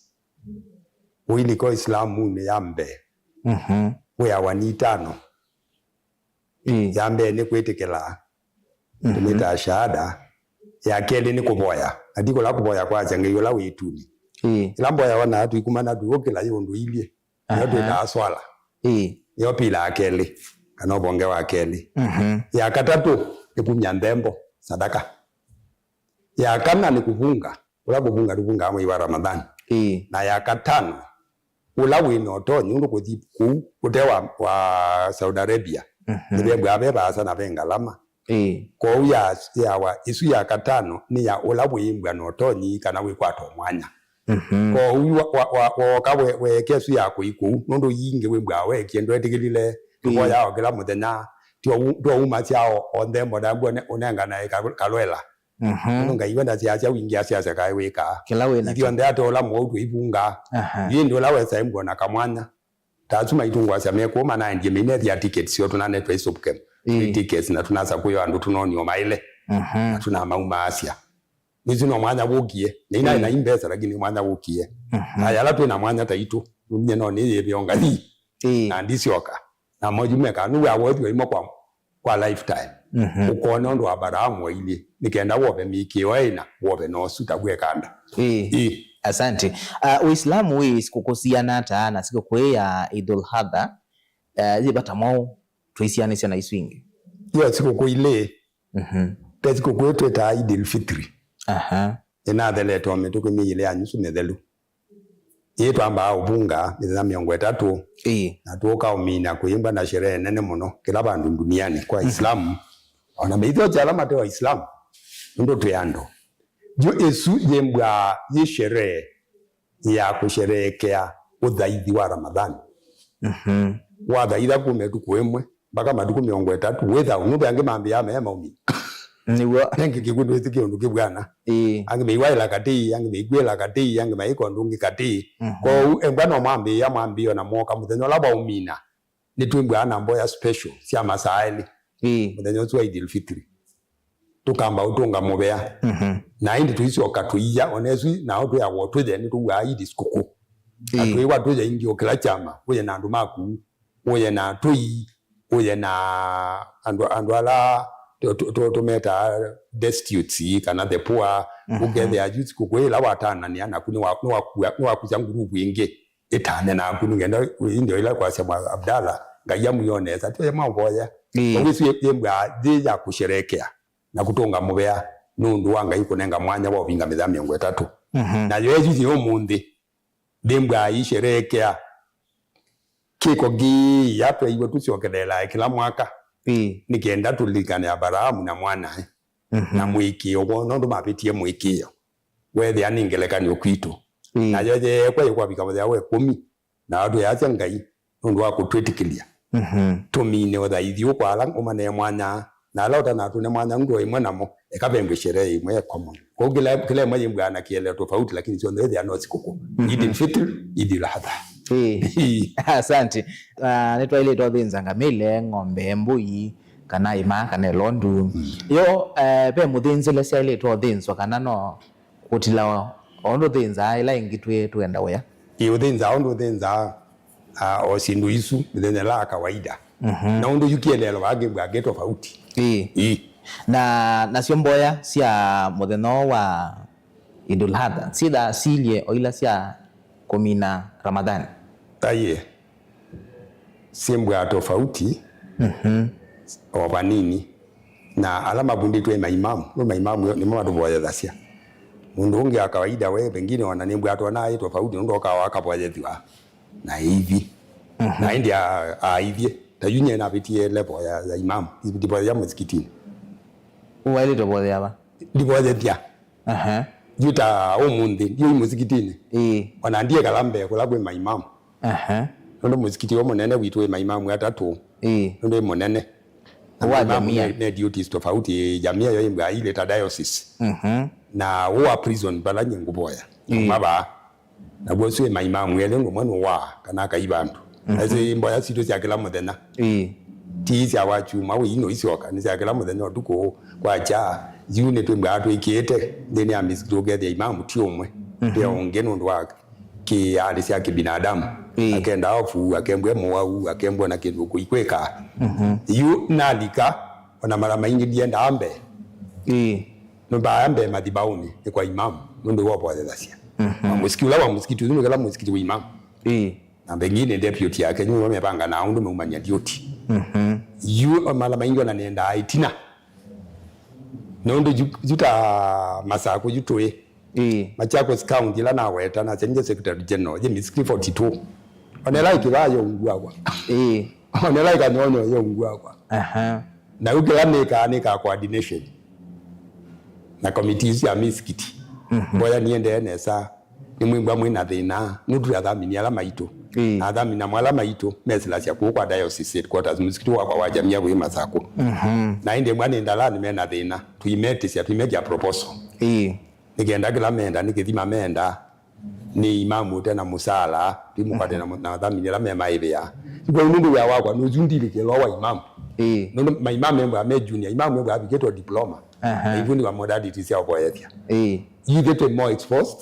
Ũilika Ũislamunĩ ya mbee, Mhm. wĩawa nĩ itano. Ĩĩ. Ya mbee nĩ kwĩtĩkĩla, Mhm. tũmĩtaa shahada. Ya kelĩ nĩ kũvoya. Na ti kũla kũvoya kwasya Ngai ũla wĩ ĩtunĩ. Ĩĩ. Ĩla mboya wonaa tũikumana tũũkĩla yĩ ũndũ ilyĩ. Nĩyo Aha. twĩtaa swala. Ĩĩ. Nĩyo pila ya kelĩ, kana ũvonge wa kelĩ. Mhm. Ya katatũ nĩ kumya nthembo, sadaka. Ya kana nĩ kũvunga, ũla kũvunga tũvungaa mwei wa Ramadhan. Ĩĩ. Na ya katano, ũla wĩ na ũtonyi ũndũ kũthi kũu ũte wa, wa Saudi Arabia, Mhm. nĩvembwaa ve vaasa na ve ngalama. Ĩĩ. Kwoou ya, yawa ĩsu ya katano nĩ ya ũla wĩĩmbwa na ũtonyi kana wĩkwata o mwanya. Mhm. Kwoou wa, wa, wa, wooka we, weeke ĩsu ya kũi kũu, nũndũ yingĩ wĩmbwaa weekie ndwetĩkĩlile, Ĩĩ. tũvoyaa o kĩla mũthenya, tyo u-, tyo umasya o, o nthembo na mbua ũnenganae ka-, kalwela. Mhm. Nũndũ Ngai we ndasyaasya wingĩ, asyasya kaĩ wĩkaa. Kĩla wĩ nakyo. Ithyonthe ate ũla mũwau twĩivungaa. Aha. Yu ĩndĩ ũla wesa ĩmbwa na kamwanya. Ta asu maitũ ngwasya me kũũ manaendie mĩinethya tickets syoo tũnanetwa isũpke. Ĩĩ. Tickets na tũnasa kũyo andũ tũnonio maĩle. Mhm. Na tũnamaumaasya. Nĩsĩ no mwanya wũkie. Nĩinaĩ Ĩĩ. na imbesa lakini mwanya wũkie. Mhm. Aya ala twĩ na mwanya ta itũ. Nũmie no nĩyĩveo ngathi. Ĩĩ. Na ndisyoka. Na moju meka nũwĩa woethwa imo kwa, kwa lifetime. Mhm. Ũkona ũndũ Abaraamu wailyĩ. Nĩ kenda wove mĩĩkĩĩo ĩna, wove na ũsu ta w'ekanda. Ĩĩ. Ĩĩ. Asante. Uh, Uislamu wĩ sikũkũ siana ata, na sikũkũ ĩĩ ya Idul Adha, uh, yĩ vata mwaũ tũisianĩsya na isu ingĩ? Yo sikũkũ ilĩ. Mhm. Ve sikũkũ ĩtwĩtaa Idil Fitri. Aha. Ĩnatheletwe o mĩtũkĩ mĩilĩ ya nyusu mĩthelu. Ĩĩ twambaa ũvunga mĩthenya mĩongo ĩtatũ. Ĩĩ. Na tũkaũmina kwĩmbwa na sherehe nene mũno kĩla vandũ nduniani kwa Islamu. Ona meitho ala mate wa Islamu, nũndũ twĩ andũ. Yu ĩsu yĩmbwa yĩ sherehe ya kũsherehekea ũthaithi wa Ramadhani. Mhm. Wathaitha kuma ĩtukũ ĩmwe mpaka matukũ mĩongo ĩtatũ, wĩthau, nũndũ angĩ mambĩĩa me maũmina. Nĩw'o. Angĩ kĩkw'ũ ndwĩsĩ kĩũndũ kĩvw'ana. Ĩĩ. Angĩ meiwaĩla katĩi, angĩ meikwĩla katĩi, angĩ maĩka ũndũ ũngĩ katĩi. Mhm. Kwoou embwa no mambĩĩa, mwambĩĩo na mwoka mũthenya ũla waũmina. Nĩtwĩmbwaa na mboya special sya masaa elĩ. Ĩĩ. Mũthenya ũsu wa Idil Fitri. Tũkamba ũtũnga mũvea. Mhm. Na ĩndĩ tũisyoka tũiya, ona ĩsu nao twĩawa tũye, nĩtũw'aa Idi sikũkũ. Na ĩĩ, twĩwa tũye ingĩ o kĩla kyama, ũye na andũ maku, ũye na atũi, ũye na andũ, andũ ala tũ-, tũ-, tũ-, tũmetaa destitutes kana the poor, mhm, ũkethĩa yu sikũkũ ĩla watananĩa naku nĩwa-, nĩwakua-, nĩwakusya nguruvu ĩngĩ ĩtane naku, nĩkenda ĩndĩ ĩla kwasya mwa Abdallah, Ngai amwĩe nesa, tũye mwaũvoya. Ĩĩ. Ũwĩsĩ yĩmbwa yĩ ya kũsherehekea na kũtũnga mũvea nũndũ wa Ngai kũnenga mwanya wa ũvinga mĩthenya mĩongo ĩtatũ. Mhm. Nayo ĩsu yĩ ũmũnthĩ, ndĩmbwaa isherehekea kĩko kĩĩa twaiwe tũsyokeleelae kĩla mwaka. Ĩĩ. Nĩ kenda tũlilikane Avalaamu na mwanae, mhm, na mũĩkĩĩo woo, nũndũ mavĩtie mũĩkĩĩo. Weethĩa nĩ ngelekany'o kwitũ. Ĩĩ. Nayo yeekwa ĩkwavika mũthenya wa ĩkũmi, na twĩasya Ngai nũndũ wa kũtwĩtĩkĩlya, mhm, tũmine ũthaithi ũũ kwa ala ũmanee mwanya, na ala ũtanatũne mwanya nũndũ ĩmwe namo, eka vengwe sherehe ĩmwe ya common. Kwoou kĩla, kĩla ĩmwe yĩmbwaa na kĩeleelo tofauti, lakini syonthe wĩthĩa no sikũkũ. Mhm. Idil Fitr, Idil Adha. Ĩĩ. Asante. Ah, nĩtwaĩlĩte ũthĩnza ngamĩle, ng'ombe, mbũi, kana ĩmaa, kana ĩlondu. Mm. Yo, eh, ve mũthĩnzĩle syaĩlĩte ũthĩnzwa kana no kũtila o ũndũ ũthĩnzaa ĩla ĩngĩ twĩ tũenda ũya? Ĩ, ũthĩnzaa ũndũ ũthĩnzaa, ah, o syĩndũ isu mĩthenya ĩla ya kawaida. Mhm. Na ũndũ yu kĩeleelo vaa kĩmbwaa kĩ tofauti. Ĩĩ. Ĩĩ. Na, nasyo mboya sya mũthenya ũũ wa Idul Adha, syĩthaa silye o ila sya kũmina Ramadhan? Aiee. Syĩmbwaa tofauti, mhm, o vanini. Na ala mavundĩtwe nĩ maimamu, nĩ maimamu nĩmo matũvoyethasya. Mũndũ ũngĩ wa kawaida we, pengine ona nĩmbwaa twona ĩ tofauti, nũndũ okaa akavoyethw'a na ĩithi. Mhm. Na ĩndĩ a-, aithye, ta yu nyie navĩtie level ya, ya imamu, ndivoyethya mũsikitini. Ũwaĩlĩte ũvoyethya va? Ndivoyethya. Aha. Yu ta ũmũnthĩ, yu mũsikitini. Ĩĩ. Ona ndiekala mbee kũla kwĩ maimamu. Aha. Nũndũ mũsikiti ũũ mũnene witũ wĩ maimamu atatũ. Ĩĩ. Nũndũ wĩ mũnene. Na wa maimamu jamia me, me duties tofauti, jamia yo ĩmbwaa ilĩ ta diocese. Mhm. Na ũũ wa prison vala nyie ngũvoya. Ĩĩ. Kuma vaa. Naw'o ũsu wĩ maimamu elĩ, ũndũ ũmwe nũwaa kana akaiva andũ. Mhm. Esi mboya sitũ sya kĩla mũthenya. Ĩĩ. Ti sya wa kyumwa wĩi no isyoka, nĩ sya kĩla mũthenya ũtukũ kwakya. Yu nĩtwĩmbwaa twĩkĩĩte nthĩnĩ ya mĩsikitũ, ũkethĩa imamu ti ũmwe. Mhm. Ve ũngĩ nũndũ wa kĩalĩ sya kĩbinadamu. Ĩĩ. Akenda ofu, akembwe mũwau, akembwe na kĩndũ kũikwĩka. Mhm. Yu nalika, ona mara maingĩ ndiendaa mbee. Ĩĩ. Nũmbaa mbee mathibaũnĩ nĩ kwa imamu, nũndũ wovoyethasya. Mhm. Wa mũsikiti ũla wa mũsikiti ũsu nĩ kĩla mũsikiti wĩ imamu. Ĩĩ. Na pengine deputy yake nĩwe mevanga na ũndũ meumany'a duty. Mhm. Yu mala maingĩ ona nendaa ĩtina. Nũndũ yu, yu ta Masakũ yu tũĩ. Ĩĩ. Machakos County ĩla naweta na Senior Secretary General, yĩ mĩsikiti forty-two. Onela ĩkĩvaa yo unguagwa. Ĩĩ. Onela ĩkanyonyo yo unguagwa. Aha. Na yu kĩla nĩkaa, nĩkaa coordination na komiti isu sya mĩsikiti. Mhm. Mboya niendee nesa. Nĩmwĩmbwa mwĩ na thĩna, nũtwĩ athamini ala maitũ. Ĩĩ. Na athamini amwe ala maitũ mesilasya kũũ kwa diocese headquarters, mũsikiti wakwa wa Jamia wĩ Masakũ. Mhm. Na ĩndĩ mbwa nĩ ndalani me na thĩna, tũimetĩsya, tũimetia proposal. Ĩĩ. Nĩ kenda kĩla menda, nĩ kĩthima menda, nĩ imamu ũte na mũsala, tũimũkwate na, na athamini ala memaĩvĩa. Kwa nũndũ wĩa wakwa nũsu ndilĩkĩlwa wa imamu. Ĩĩ. Nũndũ maimamu membwa me junior, imamu membwa avikĩtwe diploma. Aha. Na ivundĩwa modalities sya ũvoyethya. Ĩĩ. Ithyĩ twĩ more exposed,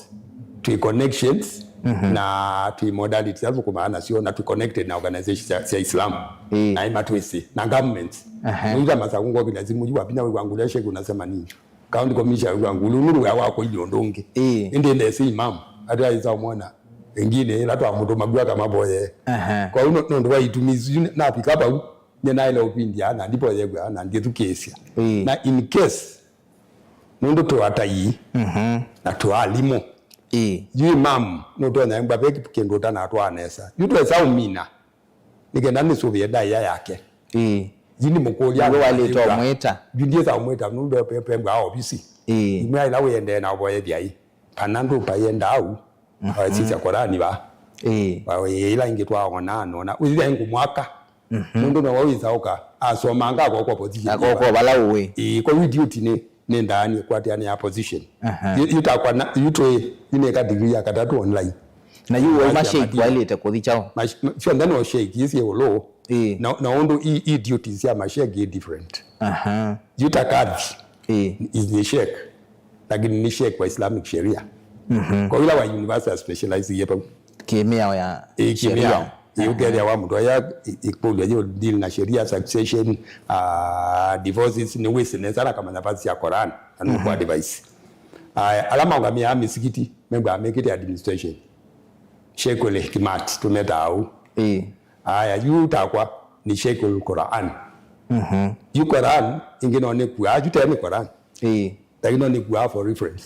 twĩ connections, mhm, na twĩ modalities ala tũkũmaa nasyo, na twĩ connected na organizations sya, sya Islam. Ĩĩ. Na imatwĩsĩ, na governments. Aha. Nũita Masakũ ngokĩla simu, yu wavinya wĩwa ngũlya sheki unasema nini? County Commissioner wĩwa ngũlya, nũndũ wĩa wakwa ilĩ ũndũ ũngĩ. Ĩĩ. Ĩndĩ ndesĩ imamu. atĩ aĩsa ũmwona. Ĩngĩ nĩ ĩla twamũtũma kw'o akamavoyee. Aha. Kwa hiyo nũndũ wa itumi isu, yu navika vau, nĩnaĩle ũvindya na ndivoyew'a na ndithukĩĩsya. Ĩĩ. Na in case, nũndũ tũatai, mhm, na tũalimũ. Ĩĩ. Yu imam, nũtonya ĩmbwa ve kĩndũ ũtanatwaa nesa. Yu twesa ũmina. Nĩ kenda nĩsũvĩe ndaĩa yake. Ĩĩ. Yu nĩmũkũlya. Nĩwe waĩlĩte ũmwĩta. Yu ndyĩsa ũmwĩta, nũndũ pe-, pembwa ovisi. Ĩĩ. Imwe ĩla wĩendee na ũvoyethya ĩ. Kana ndũpayenda au. Mhm. Awasisya Korani va. Ĩĩ. Wa-, ĩla ĩngĩ twaona, nona. Wĩthĩa ngũmwaka. Mhm. Nũndũ nowe wĩsa ũka, asomanga akokwa position. Akokwa vala ũĩ. Ĩĩ, kwa hiyo duty nĩ, nĩ ndaani kwatĩanĩa position. Aha. Yu-, yutakwa na, yu twĩ, yu nĩka degree ya katatũ online. Na yu wauma University ya Sheikh Madina. Waĩlĩte kũthi kyaũ? Mash-, ma-, syonthe no Sheikh, isi ũlũ. Ĩĩ. Na, na ũndũ i, i duties sya ma Sheikh i different. Aha. Yu ta kadhi. Ĩĩ. Is the Sheikh. Lakini nĩ Sheikh wa Islamic Sharia. Mhm. Kwa ila wa university specialize ye pau. Kĩmĩao ya Ĩĩ, sharia. Kĩmĩao. Ĩĩ, ũkethĩa wa mũndũ aya ĩ-, ĩkũlyo yĩ deal na sharia, succession, ah, divorces, nĩ wĩsĩ nesa na kamanya nafasi sya Quran, na nũkũ advice. Aya, ala maũngamĩaa mĩsikiti, membwa mekĩte administration. Sheikhul Hikmat, tũmetaa ũu. Ĩĩ. Aya, yu takwa nĩ Sheikhul Quran. Mhm. Yu Quran, ĩngĩ no nĩ kua, aju tene Quran. Ĩĩ. Lakini no nĩkuaa for reference.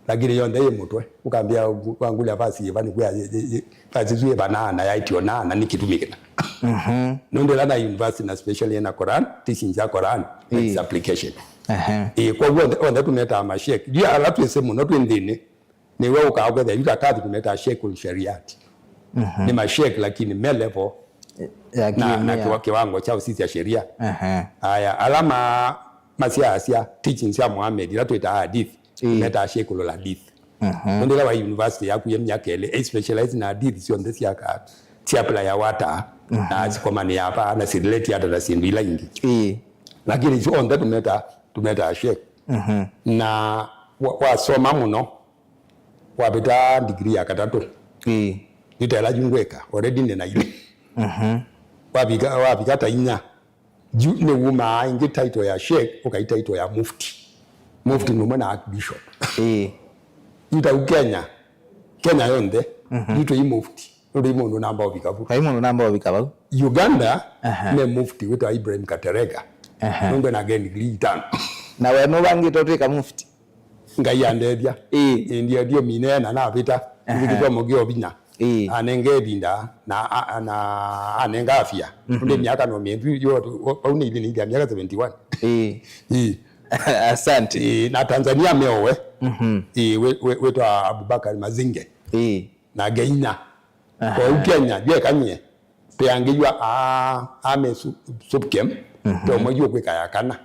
Lakini yonthe yĩ mũtwe. Ũkambĩa wangulya vasi yĩva nĩkwĩa, vasi isu yĩva na, na yaitio na, na nĩ kĩtumi kĩna. Mhm. Nũndũ ĩla na university na special na Quran, teaching ya Quran, na its application. Ehe. Ĩĩ, kwa hiyo onthe, onthe tũmetaa mashek. Yu ala twĩsĩ mũno twĩ nthĩnĩ, nĩwe ũkaa ũkethĩa yu takathi tũmetaa Sheikhul Shariat. Mhm. Nĩ mashek, lakini me level ya na, na kĩmĩa. Kiwa-, kiwango kya ũsisya sheria. Ehe. Aya, ala ma-, masyaasya teachings sya Muhammad, ila twĩtaa hadith, ĩĩ, metaa Sheikhul Hadith. Mhm. Nũndũ ĩla wa university yaku ya myaka ĩlĩ, ĩ specialize na hadith syonthe sya ka-, sya apply ya wata, mhm, na sikomanĩa apa, na si relate ata na syĩndũ ila ingĩ. Ĩĩ. Lakini syonthe tũmeta, tũmetaa sheikh. Mhm. Na wa-, wasoma mũno, wavĩta degree ya katatũ. Ĩĩ. Nĩtaĩla yu ngwĩka, already nĩ na ilĩ. Mhm. Wavika, wavika ta inya. Yu nĩwumaa ĩngĩ title ya sheikh, ũkai title ya mufti. Mufti nũmwe na archbishop. Ĩĩ. Yu ta u Kenya, Kenya yonthe, mhm, yu tũi mufti. Nũndũ i mũndũ namba ũvika vu. Vai mũndũ namba ũvika vau. Uganda, aha, me mufti wĩtawa Ibrahim Katerega. Aha. Nũngwe na nge degree itano. Na we nũvangĩte ũtwĩka mufti? Ngai andethya. Ĩĩ. Ĩĩ, ndio, ndio mine na navĩta. Aha. Nĩ kĩthomo kĩo vinya. Ĩĩ. Anenge ĩvinda na, a-, a-, na anenga afya. Mhm. Nũndũ myaka no mĩthu yo, vau nĩ ilĩ nĩ myaka seventy-one. Ĩĩ. Ĩĩ. Asante. Ĩĩ, na Tanzania meowe. Mhm. Ĩĩ, wĩ-, wĩ-, wĩtwa Abubakar Mazinge. Ĩĩ. Na nge inya. Aha. Kwa u Kenya, jwekanie. Twĩangĩw'a a, ame su-, SUPKEM, mhm, tomwe yu kwĩka ya kana.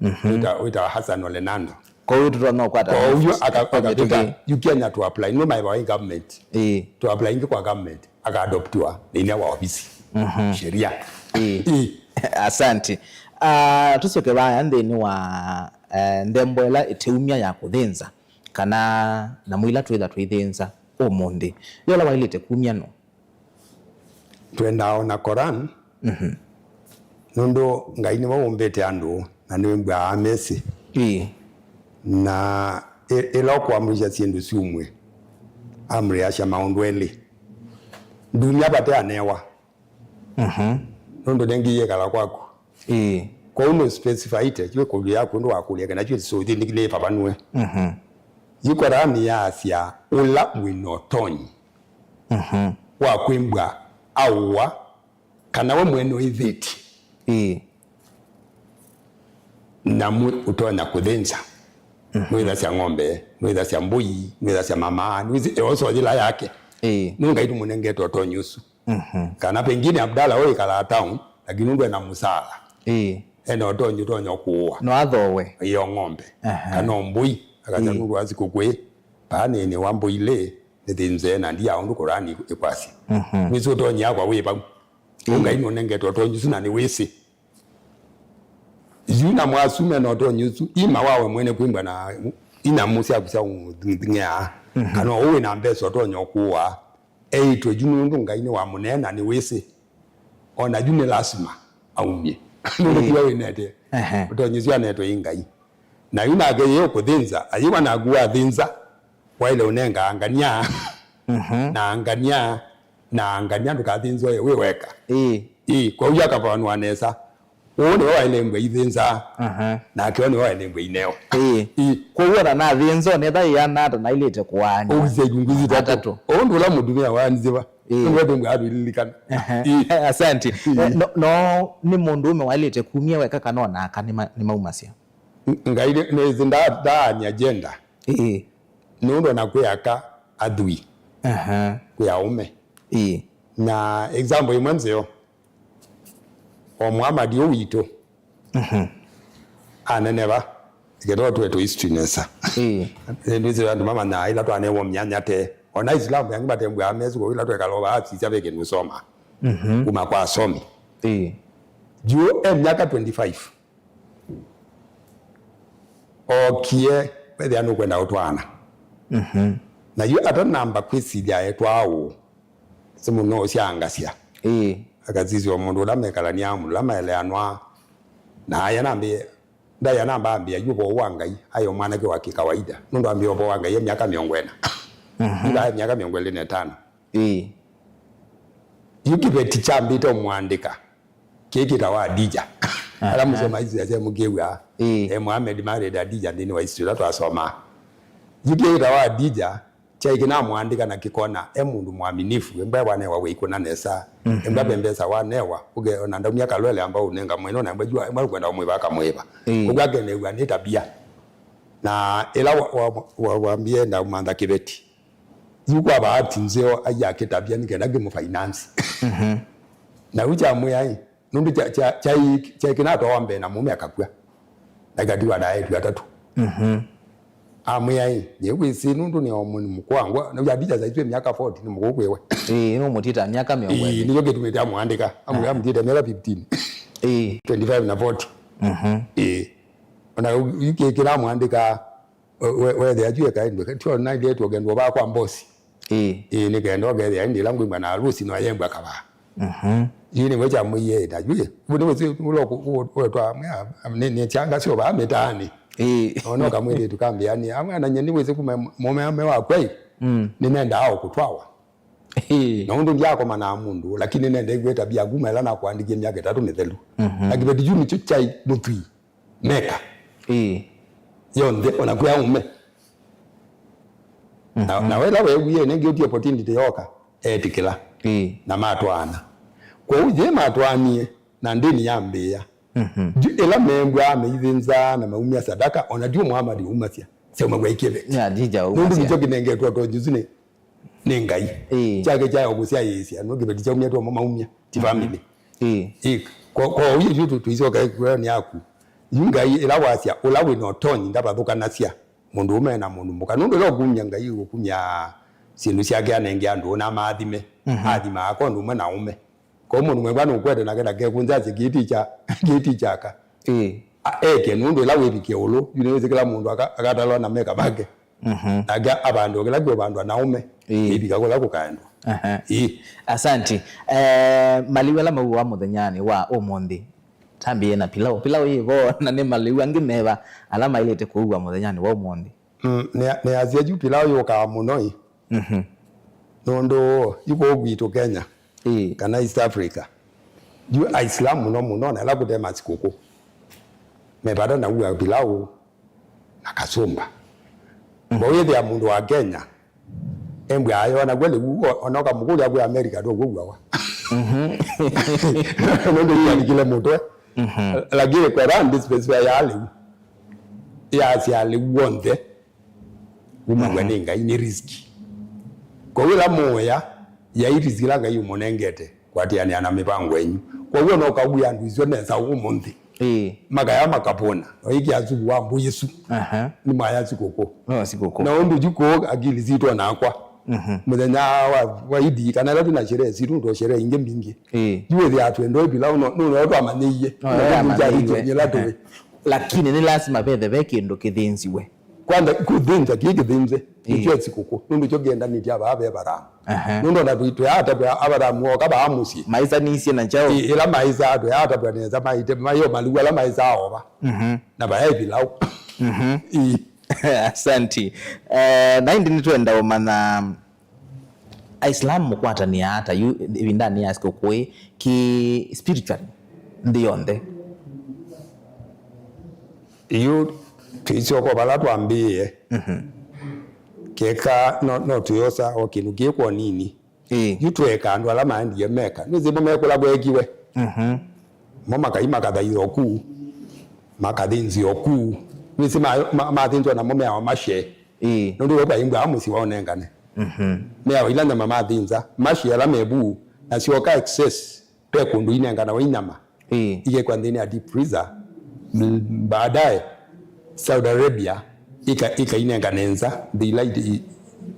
Mhm. Wĩta-, wĩtawa Hassan Ole Nando. Kwa hiyo tũtonya ũkwata. Kwa hiyo aka-, akavĩta, you can to apply. No my way government. Ĩĩ. To apply ingi kwa government. Aka adoptiwa. Nĩ inya wa ofisi. Mhm. Sheria. Ĩĩ. Ĩĩ. Asante. Ah, tũsyoke vaya nthĩnĩ wa, eh, nthembo ĩla ĩteumya ya kũthĩnza, kana nyamũ ila twĩtha tũithĩnza ũmũnthĩ. Yola wailĩte kumya no? Twendaa o na Koran, mhm, nũndũ Ngai nĩwe ũmbĩte andũ, na nĩwĩmbwaa amesĩ. Ĩĩ. Na ĩ-, ĩla ũkwamrisha syĩndũ syumw'e, amriasya maũndũ elĩ. Ndumya vate anewa. Mhm. Nũndũ nengĩ yĩkala kwaku. Ĩĩ. Kwoou nĩ specifyĩte, yu ĩkũlyo yaku ũndũ wakũlya kana yu ĩsũthi nĩ, nĩvavanue. Mhm. Yu Korani yaasya ũla wĩ na ũtonyi, mhm, wa kwĩmbwa aũa, kana we mwene ũĩthĩtye, ĩĩ, nyamũ ũtonya kũthĩnza. Mhm. Nũĩthasya ng'ombe, nũĩthasya mbũi, nũĩthasya mamaa, nũĩthasya yoso yĩla yake. Ĩĩ. Nũ Ngai nũmũnengete ũtonyi ũsu. Mhm. Kana pengine Abdala ũĩkalaa town, lakini nũndũ ena mũsaala. Ĩĩ. Ena ũtonyi ũtonya kũũa. No athoowe. Ĩyo ng'ombe. Aha. Kana mbũi, akasya, ĩĩ, nũndũ wa sikũkũ ĩ, paa nĩ, nĩ wa mbũi lĩ, nĩthĩnze na ndia ũndũ Korani ĩkwasya. Mhm. Wĩsĩ ũtonyi yakwa wĩ vau. Ĩĩ. Ngai nũnengete ũtonyi ũsu na nĩwĩsĩ. Yu na mwasu me na ũtonyi ũsu, ima wawe mwene kwĩmbwa na inyamũ syaku sya ũthing'ea. Mhm. Kana ũũ wĩ na mbesa ũtonya ũkũũa. Eĩtwe yu nũndũ Ngai nĩwamũneena nĩwĩsĩ. O na yu nĩ lasima aumye. Nũndũ, ĩĩ, tiwe wĩnete. Ehe. Ũtonyi ũsu anetwe ĩ Ngai. Na yu nake yĩ ũkũthĩnza, ayĩwa naku wathĩnza, waĩle ũnengaa ngania. Mhm. Na ngania, na ngania ndũkathĩnzwe wĩ weka. Ĩĩ. Ĩĩ, kwoou akavanwa nesa. Ũũ nĩwe waĩle mbwa ithĩnzaa, aha, nake ũũ nĩwe waĩle mbwa ineo. Ĩĩ. Ĩĩ. Kwoou ona nathĩnzwa nĩtha ĩana ata nailĩte kũaanywa? Ũkisya ilungu itatũ. Atatũ. Ũũ ndĩ ũla mũtumĩa waanzĩva. Ĩĩ. Nĩwe mbwa atũililikana. Aha. Ĩĩ. Asante. Ĩĩ. Eh, no, no nĩ mũndũũme waĩlĩte kumya weka kana onaka nĩma-, nĩmaumasya? Ngai nĩ, nĩ, nda-, ndaany'a gender. Ĩĩ. Nũndũ ona kwĩ aka athwii, aha, kwĩ aũme. Ĩĩ. Na example ĩmwe nzeo, o Muhammad ũũ witũ, mhm, aneneva, kĩtoo twetũ history nesa. Ĩĩ. Nĩndwĩsĩ andũ mamanyaa ĩla twanewa myanya te. Ona Islam yangĩ matembwaa mesu, ĩla twekala ovaa sisya ve kĩndũ ũsoma. Mhm. Kuma kwa asomi. Ĩĩ. Juu e myaka twenty-five. Ookie, wethĩa nũkwenda ũtwaana. Mhm. Na yu atanamba kwĩsilya etwaa ũũ, simũ no ũsyaangasya. Ĩĩ. Akasisya o mũndũ ũla mekalania, mũndũ ũla maeleanwa. Na aya nambĩe, ndaĩa namba ambĩa, yu ũvoo wa Ngai, aĩ o mwanake wa kĩkawaida. Nũndũ ambĩa ũvoo wa Ngai e myaka mĩongo ĩna. Mhm. Yu aĩ myaka mĩongo ĩlĩ na ĩtano. Ĩĩ. Yu kĩveti kyambĩte ũmũandĩka. Kĩĩ kĩtawa Adija. Ala, aha, mũsoma history asya mũkĩw'a. Ĩĩ. Eh, Muhammad married Adija nthĩnĩ wa history ĩla twasomaa. Yu kĩĩ kĩtawa Adija, kyaĩ kĩnamũandĩka na kĩkona e mũndũ mwaminifu, embwa wanewa wĩikũna nesa. Mhm. Embwa ve mbesa wanewa, ũke ona ndaumya kalwele amba ũnenga mwene, ona embwa jua, embwa kwenda ũmwĩva akamwĩva. Ĩĩ. Ũguo akenew'a nĩ tabia. Na ĩla wa, wa, wa, wambie ndaumantha kĩveti. Yu kwa bahati nzeo aia akĩtavya nĩ kenda ngĩmũfinance. Mhm. Na yu kyamwĩa ĩ, nũndũ kya, kya, kya, kyaĩ kĩnatwawa mbee na mũũme akakw'a. Na ikatiwa na aĩtu atatũ. Mhm. Amwĩa ĩ, nyie wĩsĩ nũndũ nĩ o mũnĩ mũkũangwa, na yu Adija saitwe myaka forty nĩ mũkũũ kwĩwe. Ĩĩ, nũmũtita myaka mĩongo ĩlĩ. Ĩĩ, nĩkyo kĩtumĩte amũandĩka. Amwĩa, aha, amũtite myaka fifteen. Ĩĩ. Twenty-five na forty. Mhm. Ĩĩ. Ona yu kĩ-, kĩnamũandĩka We-, we-, wethĩa yu ekaendwe, tyo nailĩtwe ũkendwa vaa kwa mbosi. Ĩĩ. Ĩĩ, nĩ kenda ũkethĩa ĩndĩ ĩla ngwĩmbwa na alusi no ayembwa kavaa. Mhm. Yu nĩwe kyamwĩie ĩta yu ĩ. Yu nĩwĩsĩ ũla ũku-, ũku-, ũetwa mwĩa, nĩ, nĩ kyanga syo vaa mĩtaanĩ. Ĩĩ. Ona ũkamwĩlĩtu kambĩanĩ, amwe ananyie nĩwĩsĩ kuma mũme ame wakwa ĩ. Mm. Nĩnendaa o kũtwawa. Ĩĩ. Na ũndũ ndyakomana na mũndũ, lakini nĩnendeew'e ĩtabia kuma ĩla nakũandĩkie myaka ĩtatũ mĩthelu. Mhm. Na kĩveti yu nĩkyo kyaĩ mũthwii. Meka. Ĩĩ. Yonthe, ona kwĩ aũme. Na, mhm, na wela weewie, nengĩ ũtie opportunity yoka, etĩkĩla. Ĩĩ. Na matwaana. Kwoou yĩ matwaanie, na ndĩni yambĩĩa. Mhm. Yu ĩla meembwaa meithĩnzaa na maumya sadaka, ona ndiũ Muhammad waumasya, syaumaw'a ikĩve. Nĩ Adija. Nũndũ waumasya. Nĩkyo kĩnengetwe ũtonyi ũsu nĩ nĩ Ngai. Ĩĩ. Kyake kyaĩ o kũsyaĩĩsya, no kĩveti kyaumya twomo maumya, ti, mhm, family. Ĩĩ. Ĩĩ, kwa, kwa ũu yu tũ-, tũisoka ĩkũlonĩ yaku. Yu Ngai ĩla wasya, ũla wĩ na ũtonyi ndavathũkanasya mũndũ ũme na mũndũ mũka. Nũndũ ĩla ũkumya Ngai ũkumya syĩndũ syake anenge andũ, na amaathime, mhm, athimaa kwa ũndũ ũmwe na ũme. Kwa mũndũ mwĩva nũkwete nake ndakekũnzasye kĩtĩ kya, kĩtĩ kyaka. Ĩĩ. A-, eke nũndũ ĩla wĩvike ũlũ, yu nĩwĩsĩ kĩla mũndũ aka-, akatalwa na meka make. Mhm. Nake avandwa kĩla kĩũvandwa na ũme. Ĩĩ. Ĩvika kũla kũkaendwa. Aha. Ĩĩ. Asanti. Eh, malĩu ala mauawa mũthenyanĩ wa ũmũnthĩ. Tambĩe na pilau. Pilau yĩ vo, na nĩ malĩu angĩ meva ala maĩlĩte kũua mũthenyanĩ wa ũmũnthĩ? Mm, nĩ, nĩasya yu pilau yũkaa mũno ĩ. Mhm. Nũndũ yu kũu kwitũ Kenya, ĩĩ, kana East Africa, yu Aisilamu mũno mũno, na ĩla kũte masikũkũ, mevata na ua pilau na kasũmba. Mhm. Kwa wĩthĩa mũndũ wa Kenya, embwa ayo, na kweli, o-, ona ũkamũkũlya kwĩ America, ndũkũuawa. Mhm. Nũndũ ĩalikile mũtwe. Mhm. Lakini Quran ndĩspecifiaga lĩu. Yasya lĩu w'onthe umaw'a, mhm, nĩ Ngai, nĩ riziki. Kwoou ĩla mũũya, yai riziki ĩla Ngai ũmũnengete, kwatĩanĩa na mĩvango yenyu. Kwoou ona ũkawia andũ isu nesa ũmũnthĩ. Ĩĩ. Makaya makavũna. Oĩkĩa suvu wa mbũi ĩsu. Aha. Nĩ maya sikũkũ. No sikũkũ. Na ũndũ yu kũũ akili sitũ onakwa. Mhm. Mũthenya wa, wa Idi, kana ĩla twĩ na sherehe sitũ, twa sherehe ingĩ mbingĩ. Ĩĩ. Yu wĩthĩa twendwa ĩvila, no, no, no twamanyĩie. No, no, no, yamanyĩiwe. Ĩla tũĩ. Lakini nĩ lasima vethe ve kĩndũ kĩthĩnziwe. Kwanza, kũthĩnza kĩĩ kĩthĩnze, ĩĩ, nĩkyo sikũkũ. Nũndũ kyo kĩendanĩtye avaa ve Avathamu. Aha. Nũndũ ona tũi-, twĩatavw'a Avathamu ooka vaa mũsyĩ. Maisanisye na kyaũ? Ĩĩ, ĩla maĩsaa twĩatavw'a nesa, maite, mayo malĩu ala maĩsaa ova. Mhm. Na vayaĩ pilau. Mhm. Ĩĩ. Asanti. Eh, na ĩndĩ nĩtwenda ũmanya Aisilamu mũkwatanĩaa ata yu ĩvindanĩ ya sikũkũĩ ki spiritual nthĩ yonthe? Yu twĩsyoka vala twambĩĩe. Mhm. Keka no, no twĩosa o kĩndũ kĩĩ kwa nini. Ĩĩ. Yu tweka andũ ala maendie Meka. Nĩsĩ mo mekũla kwekiwe. Mhm. Mo makai makathaitha oku, makathĩnzĩa oku. Nĩsĩ ma, ma, mathĩnzwa namo meawa mashe. Ĩĩ. Nũndũ we kwaimbwa mũsyĩ wa ũnengane. Mhm. Meawa ila nyama mathĩnza, mashe ala mevu, na syoka excess. Ve kũndũ inenganawa inyama. Ĩĩ. Ikekwa nthĩnĩ ya deep freezer. M-, baadaye Saudi Arabia ika, ikainengane nza nthĩ ila iti,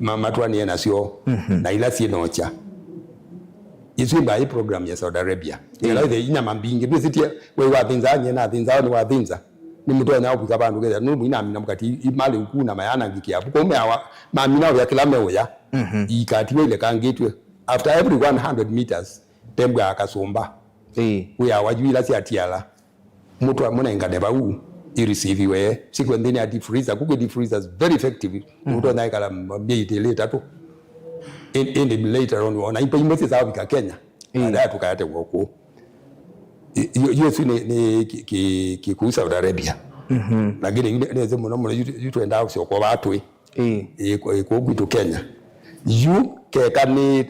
ma, matwanĩe nasyo. Mhm. Na ila syĩ nokya. Isu imbaĩ program ya Saudi Arabia. Ĩĩ. Ila ithe inyama mbingĩ ndwĩsĩtie. We wathĩnza, nyie nathĩnza, nĩ wathĩnza. Nĩ mũtonya ũvika vandũ ketha nũmũ inamina mũkati imali ukuna mayanangĩkĩa vuko umeawa mamina ũya kĩla meũya. Mhm. Ikatiwa ilekangĩtw'e. After every one hundred meters, tembwa akasũmba. Ĩĩ. Wĩa wa yu ila syatiala. Mũtwa mũnengane vau, ireceiviwe. Sikwendeni ya deep freezer. Kuku deep freezer is very effective. Mhm. Mũtwa naikala m-, myei ĩlĩ ĩtatũ. In, in the later on, ona impe imwe sisavika Kenya. Ĩĩ. Baadaye tukayate guoku. I-, yu, yu ĩsu nĩ, nĩ ki, ki, ki kuu Saudi Arabia. Mhm. Lakini yu nĩ, nĩ nzĩ mũno mũno, yu, yu twenda ũsyoka vatwĩ. Ĩĩ. Ĩĩ, kũ-, ĩĩ, kũu kwitũ Kenya. Yu keka nĩ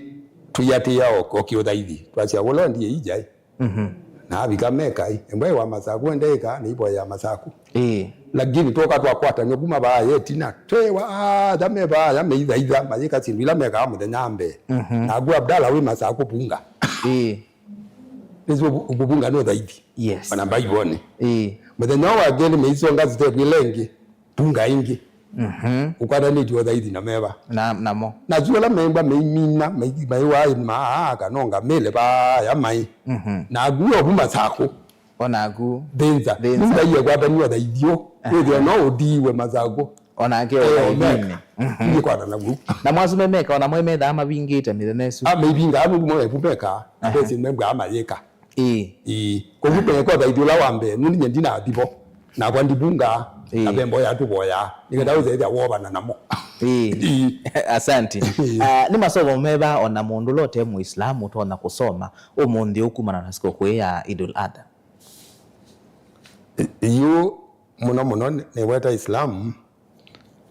tũiatĩĩa o, o kĩũthaithi. Twasya, "Wolo ndiye ija, ĩ." Mhm. Na avika Meka, ĩ. Embwa ĩ wa Masaku, ende ĩka, nĩ ivoya ya Masaku. Ĩĩ. Lakini twoka twakwatanio kuma vaa yetina. Twewa, "Ah, tha me vaa, ya meithaitha, mayĩka syĩndũ ila mekaa mũthenya wa mbee." Mhm. Naku Abdala wĩ Masaku vunga. Ĩĩ. Nĩsĩ kũvunga nĩ ũthaithi. Yes. Ona Mbaivonĩ. Ĩĩ. Mũthenya wa kelĩ meisonga step ĩla ĩngĩ. Tunga ĩngĩ. Mhm. Ũkwatanĩtye ũthaithi na meva. Na, namo. Na asu ala meimbwa meimina, mei-, maiwaa maa kanonga mĩle vaya mai. Mhm. Na agu ovu Masaku. Onaku. Thĩnza. Thĩnza. Nĩmbaie kwatania ũthaithi ũ. Aha. Wĩthĩwa no ũtiiwe Masaku. Onake eh, ũthaithi-inĩ. Meka. Mhm. Nĩkwatana vu. Na mwasu me Meka, ona mwe methaa mavingĩte mĩthenya ĩsu. A, meivingaa nũndũ mwe evu Meka. Aha. Mbesi membwa mayĩka. Ĩĩ. Ĩĩ. Koguo meko thaithi ũla wa mbee, nũndũ nye ndinathi vo. Nakwa ndivungaa, ĩĩ, na ve mboya tũvoyaa. Nĩkenda wĩsethĩa wovana namo. Ĩĩ. Ĩĩ. Asante. Ĩĩ. Ah, nĩ masomo meva ona mũndũ ũla ũte Mũislamu ũtonya kũsoma ũmũnthĩ ũkumana na sikũkũ ĩĩ ya Idul Adha? Yu mũno mũno nĩ, nĩweta Islam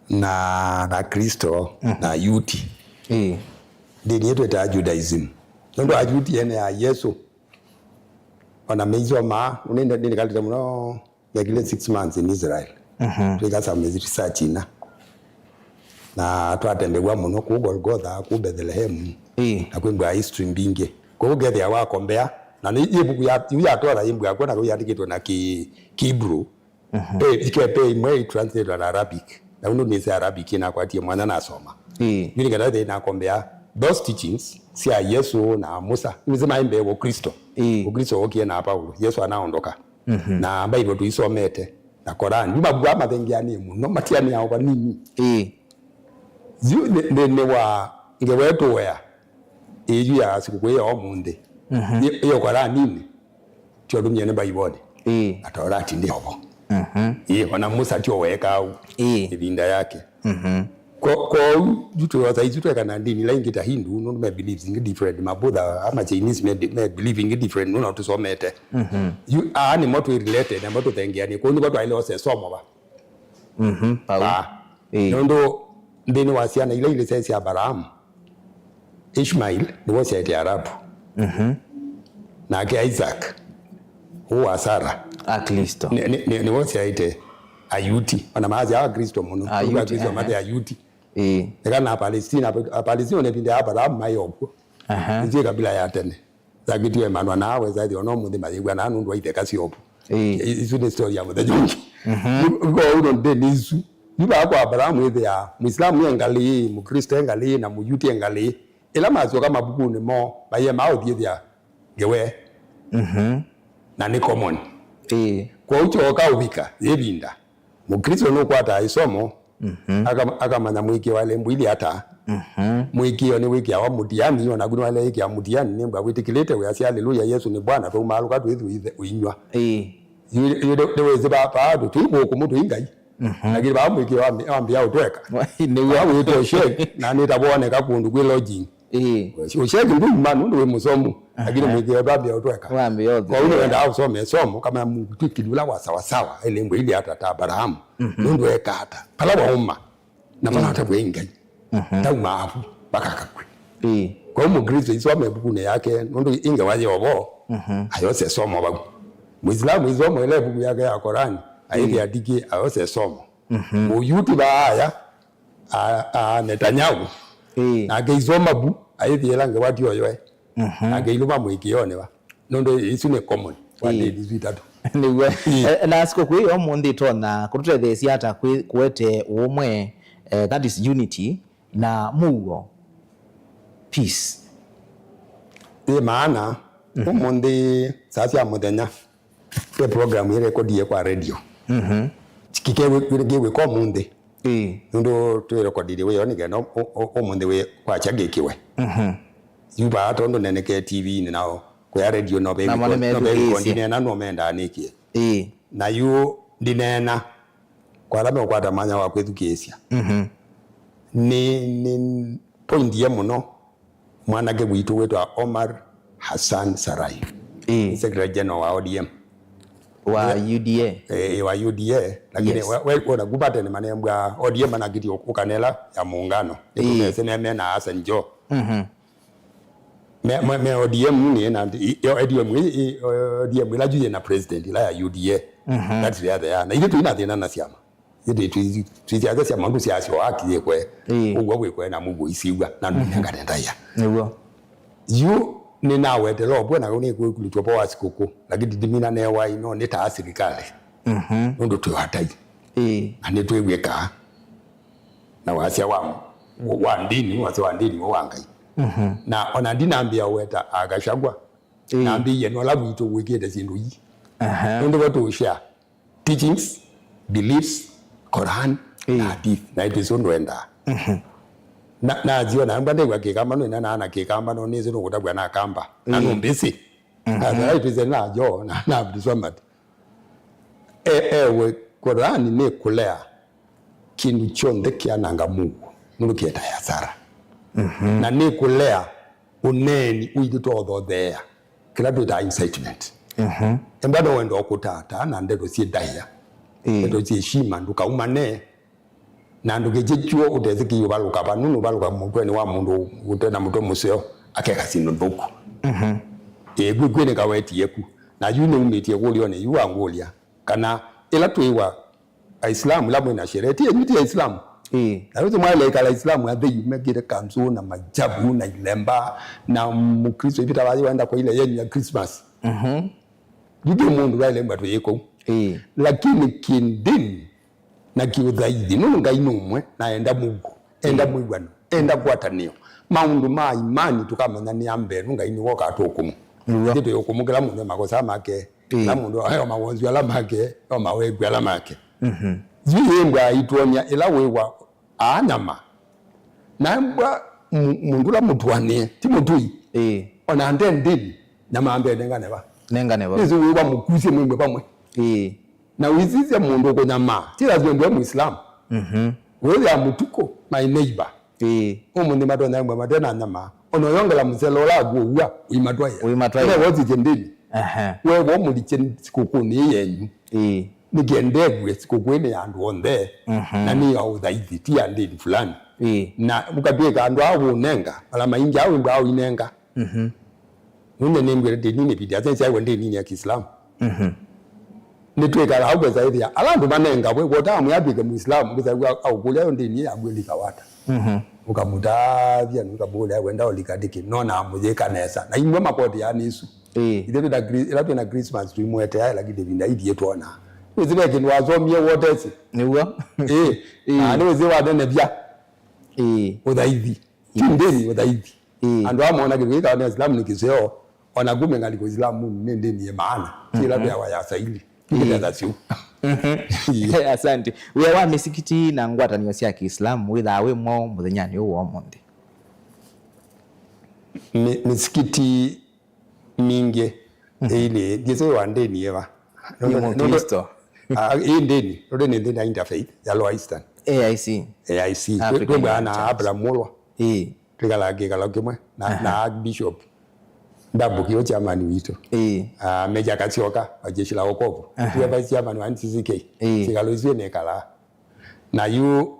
na, na Kristo, mhm, na Ayuti. Ĩĩ. Ndini yetu ĩtaa Judaism. Nũndũ Ayuti ene ya Yesu, ona meisomaa, nĩnĩkalĩte mũno, nekile six months in Israel. Mhm. Twĩka some research ina. Na twatembewa mũno kũu Golgotha, kũu Bethlehem. Ĩĩ. Na kwĩmbwa history mbingĩ. Kũu ngethĩa wakombea, na nĩ ĩvuku ya, yu ya Torah ĩmbwa kwona kũu yandĩkĩtwe na ki, Kibru. Mhm. Pe, ike pe imwe itranslatewa na Arabic. Na ũndũ nĩsĩ Arabic inakwatie mwanya nasoma. Ĩĩ. Yu nĩkenda thĩ nakombea those teachings sya Yesu na Musa. Nĩsĩ maĩ mbee wa Ũkristo. Ĩĩ. Ũkristo wokie na Paulo. Yesu anaondoka. Mhm. Na Bible tũisomete. Na Korani. Yu mavuku aa mathengeanĩe mũno, matianĩawa vanini. Ĩĩ. Yu nĩ, nĩ, nĩ wa ngewa ĩtũea ĩyu ya sikũkũ ya ũmũnthĩ. Mhm. Ĩ, ĩyo Koraninĩ, tyo tũmie nĩ Mbaivonĩ. Ĩĩ. Na Taurati ndĩovo. Mhm. Ĩĩ, ona Musa tyo weekaa ũu. Ĩĩ. Ĩvinda yake. Mhm. Ko-, kwoou, yu twĩosa isu tweka na ndini ila ingĩ ta Hindu, nũndũ me beliefs ingĩ different, Mabudha, ama Chinese me, me belief ingĩ different, nũndũ tũsomete. Mhm. Yu, aa nĩmo twĩ related, namo tũthengeanĩe, kwoou nĩvo twaĩle ose somo va. Mhm, vau. Ah. Ĩĩ. Nũndũ nthĩnĩ wa syana ila ilĩ syaĩ sya Abaraamu, Ishmael nĩwe ũsyaĩte Arabu. Mhm. Nake Isaac, ũũ wa Sara, Akristo. Nĩ, nĩ, nĩ, nĩwe ũsyaĩte Ayuti. Ona maasya Akristo mũno. Ayuti, Akristo, aha, mate Ayuti. Ĩĩ. Eka na Apalestina, Apalestina nĩ ĩvinda ya Abaraamu maĩ o kw'o. Aha. Nĩsyo ĩkabila ya tene. Yakĩtiwe manwa naa wesa ĩthĩwa no mũnthĩ mayĩw'a naa nũndũ wa itheka syovu. Ĩĩ. I-, isu nĩ story ya mũthenya ũngĩ. Mhm. Yu-, yu ũno ndĩni isu. Yu vaa kwa Abrahamu ĩthĩa Mũislamu e ngalĩ, Mũkristo e ngalĩ, na Mũyuti e ngalĩ. Ĩla masyoka mavukunĩ moo, mayĩema ũthiĩthya ngewe. Mhm. Na nĩ common. Ĩĩ. Kwoou kyoka ũvika, yĩvinda. Mũkristo nũkwataa ĩsomo, mhm, akam-, akamanya mũĩkĩĩo wa lembo ili ata. Mhm. Mũĩkĩĩo nĩwĩkĩawa mũtiani, o naku nĩwaĩle ĩkĩa mũtiani, nĩmbwa wĩtĩkĩlĩte wĩasya, "Aleluya, Yesu nĩ Bwana," twaumaalũka twĩthĩwe ithe ũinyw'a. Ĩĩ. Yu, yu, nĩ, nĩwĩsĩ va, vaa tũi kũkũmũ tũi Ngai. Mhm. Lakini vaa mũĩkĩĩo wambi-, wambĩa ũtweka. Nĩw'o. Vaa wĩtwa check, na nĩtavoneka kũndũ kwĩ lodging. Ĩĩ. Ũsheki nduma nũndũ wĩ mũsomu, lakini mwĩkĩo ndwambia ũtweka. Wambia ũtweka. Kwa hiyo wendaa ũsome somo kama mũtwĩkili ũla wa sawasawa, ĩlĩ mbwe ili ata ta Abrahamu. Nũndũ eka ata? Pala wauma. Na vala ata kwĩ Ngai. Tauma avu, vakakakw'e. Ĩĩ. Kwa hiyo Mũkristo isome ĩvukunĩ yake, nũndũ ĩ ngewa ya ũvoo, ayose somo vau. Mũislamu isome ĩla ĩvuku yake ya Korani, aĩthĩa ndikĩ, ayose somo. Mũyuti vaaya, a, a Netanyahu, Ĩĩ. nake isoma vu, aĩthĩa ĩla ngewa ti oyoe. Nake iluma mũĩkĩonĩ va. Nũndũ isu nĩ common wa Ĩĩ. ndĩni isu itatũ. Nĩw'o. Ĩĩ. Eh, na sikũkũ ĩyo ũmũnthĩ ĩtonya kũtũtetheesya ata kwĩ-, kũete ũũmwe, eh, that is unity, na mũuo, peace? Ĩ maana, ũmũnthĩ saa sya mũthenya, ve program ĩrekodie kwa radio. Kĩkewĩka ũmũnthĩ. Ĩĩ. Nũndũ twĩrekodile wĩoo nĩ kenda ũ-, ũ-, ũmũnthĩ wĩ kwakya kĩkĩwe. Yu vaa tondũ nenekee T V-inĩ nao, kũya radio no ve Namo record, no ve record nĩmethukĩĩsye. Ndineena no mendaa nĩkĩe. Ĩĩ. Na yu ndineena kwa ala meũkwata mwanya wa kwĩthukĩĩsya. Nĩ, nĩ point ye mũno mwanake witũ wĩtwa Omar Hassan Sarai. Ĩĩ. Secretary General wa O D M. Wa U D A. Eh, wa U D A, lakini Yes. we, we, wona kuma tene manembwa O D M manakiti ũkanela ya muungano. Ĩĩ. Nĩtũmese neme na Hassan Joho. Me, me, me O D M nĩ na, i, i, O D M, i, i, O D M ĩla yu yĩ na president ĩla ya U D A. That's the other, ya. Na ithe tũina thĩna na syama. Ĩndĩ twĩ-, twĩsyaasya maũndũ syasyo haki yĩkwe, Ĩĩ. ũw'o wĩkwe na mũuo isiw'a, na ndũnengane ndaĩa. Nĩw'o. Yu nĩnawetela ũvw'o na nĩkwĩkulĩtw'a po wa sikũkũ, lakini ndimina newa ino nĩ ta asilikalĩ. Nũndũ twĩ atai. Ĩĩ. Na nĩtwĩw'ĩkaa na wasya wa, wa ndini, wasya wa ndini wa Ngai. Na ona ndinambĩa ũweta a Gachagua, Ĩĩ. nambĩie nola witũ wĩkĩte syĩndũ ii. Aha. Nũndũ vo tũũshare teachings, beliefs, Quran, Ĩĩ. na hadith, na ĩtwĩsĩ ũndũ endaa. Na, na zio na mbwa ndĩw'a kĩkamba, no ina na kĩkamba, no nĩsĩ nũkũtavw'a na kamba, na Ĩĩ. nũmbĩsĩ. Na zara ĩtwĩsĩ na jo, na, na Abdul Samad. E, ewe, Quran nĩ kũlea kĩndũ kyonthe kĩananga mũuo, mũndũ kĩetae hasara. Na nĩ kũlea ũneeni ũithi twothotheea, kĩla twĩtaa incitement. Embwa no wenda ũkũtaataa na ndeto syĩ ndaĩa, Ĩĩ. ndeto syĩ shima, ndũkaumane, na ndũkĩkye kyuo ũtesĩ kĩiũvalũka vanu, nũvalũka mũtwenĩ wa mũndũ ũte na mũtwe mũseo, akeka syĩndũ nthũku. Ĩĩ, kwĩ kwĩnĩka wetie ku. Na yu nĩumĩtie kũlĩonĩ yu wangũlya kana ĩla twĩwa Aislamu ĩla mwĩ na sherehe, ti yenyu, ti Aislamu. Ĩĩ. Na wĩsĩ mwaĩle ĩkala Aislamu athei mekĩte kanzu na majabu na ilemba, na Mkristo ivita vathi waenda kwa ile yenyu ya Christmas. Yu kĩ mũndũ waĩle mba twĩ kũu. Ĩĩ. Lakini kindini na kĩũthaithi, nũndũ Ngai nĩ ũmwe, na enda mũuo, enda mwĩw'ano, enda ngwatanĩo. Maũndũ ma imani tũkamanya nĩ ambenu Ngai nĩwe ũkatũkũmũ. Nĩw'o. Ithyĩ twĩ ũkũmũ kĩla mũndũ e makosa make, Ĩĩ. kĩla mũndũ ayo mawonzu ala make, no maweku ala make. Yu yĩmbwa itwonia ĩla wĩwa aanyama. Na mbwa mu-, mũndũ ũla mũtũanĩe, ti mũtũi. Ĩĩ. Ona nde ndĩni, nyama ambe nengane va. Nengane va. Nĩsĩ wĩwa mũkusye mwĩmbwe vamwe. Ĩĩ. Na ũisisya mũndũ ũkũnyamaa, ti lazima ndwe Muislamu. Wĩthĩa mũtukũ, my neighbor. Ĩĩ. Ũmũnthĩ matonya ĩmwe mate na nyama. Ona ũyongela mũsele ũla aku ũw'a, ũimatwaĩa. Ũimatwaĩa. Ĩla wosisye ndĩni. Ehe. We wo mũlikye sikũkũnĩ ĩ yenyu. Ĩĩ. Nĩkendew'e sikũkũ ĩnĩ ya andũ onthe. Na nĩ ya ũthaithi, ti ya ndĩni fulani. Ĩĩ. Na mũkatw'ĩka andũ aa wũnenga, ala maingĩ aa wĩmbwa aa ũinenga. Nũndũ nĩmbwĩre ndĩni nĩ video, asenzi aiwe ndĩni ya Kiislamu. Nĩtwĩkaa au kwesa ĩthĩa ala andũ manengaw'e, wota amwe atw'ĩke Muislamu, kwesa aũkũlya yo ndĩni yaku ĩlika wata. Ũkamũtavya, ũkamũlya wenda ũlika ndĩkĩ, no na amũyĩka nesa. Na imwe makoti ya nĩsu. Ĩĩ. Ithe twĩna Chri-, ĩla twĩna Christmas tuimwetea, lakini ĩvinda ĩthiĩ twona. Wĩsĩ ve kĩndũ wasomie wotesi. Nĩw'o. Ĩĩ. Ĩĩ. Na nĩwĩsĩ wanenevya. Ĩĩ. Ũthaithi. Ti ndĩni ũthaithi. Ĩĩ. Andũ aa mona kĩndũ kĩkawa nĩ Asilamu nĩ kĩseo, ona kumbe ngalĩko Isilamu nĩ ndĩni ye maana. Ti ĩla veawa ya saili. Ĩĩ. Nĩkĩthetha syũ. Asante. Wĩa wa mĩsikiti na ngwatanĩo sya Kĩislamu wĩthaa wĩ mwaũ mũthenyanĩ ũũ wa ũmũnthĩ? Mĩ-, mĩsikiti mingĩ ĩilĩ, ndiĩsĩ wa ndĩni ĩva. Nĩ Mũkristo. Ah, ĩ ndĩni, nũndũ nĩ ndĩni ya Interfaith ya Lower Eastern. A I C. A I C. African Twĩmbaa na Interfaith. Abraham Mulwa. Ĩĩ. twĩkalaa kĩkalo kĩmwe na, na Archbishop Ndambuki, ũ chairman witũ. Ĩĩ. Ah, Major Kasyoka wa jeshi la wokovu. Aha. Tiwe vice chairman wa N C C K. Ĩĩ. Kĩkalo isu nĩkalaa. Na yu,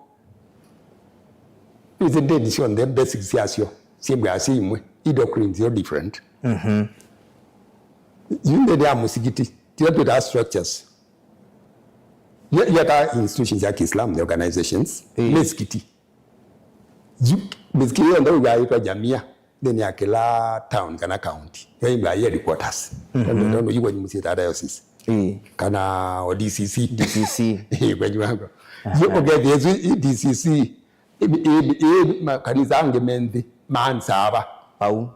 ithi ndĩni syonthe basics syasyo syĩmbwaa syĩ imwe. I doctrine syo different. Mhm. Yu ndĩni ya mũsikiti, tila twĩtaa structures. Ye, yeka institutions ya Kiislam, the organizations, ĩĩ, mĩsikiti. Yu, mĩsikiti yonthe wĩw'aa yĩtwa Jamia, nthĩnĩ ya kĩla town kana county. Yo yĩmbwaa yĩ headquarters. Mhm. Tondũ, tondũ yu kwenyu mũsyĩ ta diocese. Ĩĩ. Kana o D C C. D C C. Ĩĩ, kwenyu wako. Aha. Yu ũkethĩa ĩsu i D C C, i, i, i, makanisa angĩ me nthĩ, maansaa va. Vau.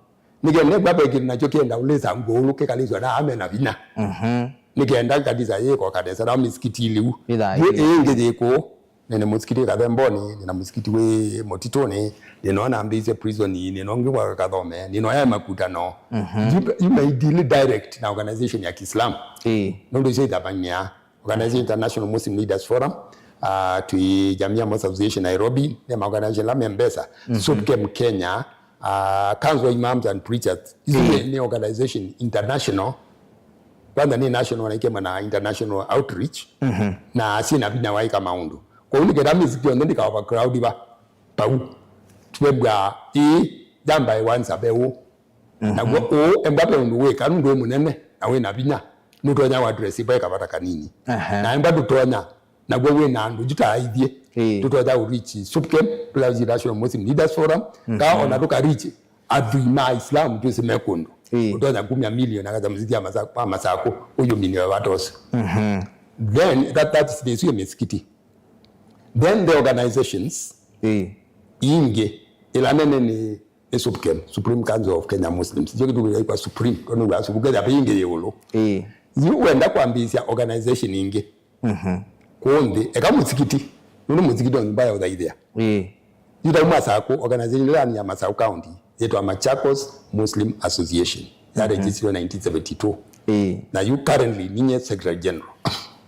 Nĩkenda nĩkw'a ve kĩndũ nakyo kĩenda ũlĩsa ngũlũ kĩkalĩswa na ame na vinya. Mhm. Nĩkenda kanisa yĩkoka nesa na mĩsikiti ĩlĩu. Ĩthaa yu ĩlĩu. Ĩngĩ yĩ kũũ. Nĩ, nĩ mũsikiti Kathemboni, nĩ na mũsikiti wĩ Mũtitũnĩ, nĩ no nambĩĩsye prison, nĩ no ngĩ kwa Kathome, nĩ no yaĩ makutano. Mhm. Yu, yu maidili direct na organization ya Kiislam. Ĩĩ. Nũndũ icio ithamanĩa. Organization International Muslim Leaders Forum, uh, twĩ Jamia Mosque Association Nairobi, nĩ ma organization la membesa, mhm, SUPKEM Kenya, uh, Council of Imams and Preachers, isu, ĩĩ, nĩ, nĩ organization international, kwanza nĩ national na ikema na international outreach, mhm, na syĩ na vinya wa ĩka maũndũ. Kwoou nĩ kenda mĩsikiti yonthe ndĩka overcrowd va, pau. Twembwa ĩĩ, yamba ĩwanza ve ũũ. Mhm. Naw'o ũũ, embwa ve ũndũ wĩka, nũndũ wĩ mũnene, na wĩ na vinya, nũtonya wa address va kavata kanini. Aha. Na embwa ndũtonya, naw'o wĩ na andũ, yu ta ithyĩ, ĩĩ, tũtonya ũ reach SUPKEM, tũla National Muslim Leaders Forum, mhm, ka ona tũka reach athwii ma Islam twĩsĩ me kũndũ. Ĩĩ. Ũtonya kumya milioni akaja mũsikiti ya Masa-, wa Masakũ, ũyũminĩwe vata ũsu. Mhm. Then, that, that's the issue ya mĩsikiti. Then the organizations, ĩĩ, ingĩ, ĩla nene nĩ, nĩ SUPKEM, Supreme Council of Kenya Muslims. Ndio kitu kinaitwa Supreme, kwa nini Supreme? Kenya pia ingĩ yĩ ĩũlũ. Ĩĩ. Yu wenda kwambĩĩsya organization ingĩ. Mhm. Kũũ nthĩ, eka mũsikiti, nũndũ mũsikiti no nyũmba ya ũthaithĩa. Ĩĩ. Yu ta Masakũ, organization ĩla ya Masakũ County, yĩtwa Machakos Muslim Association, ya, mhm, register nineteen seventy-two. Ĩĩ. Na yu currently ninye Secretary General,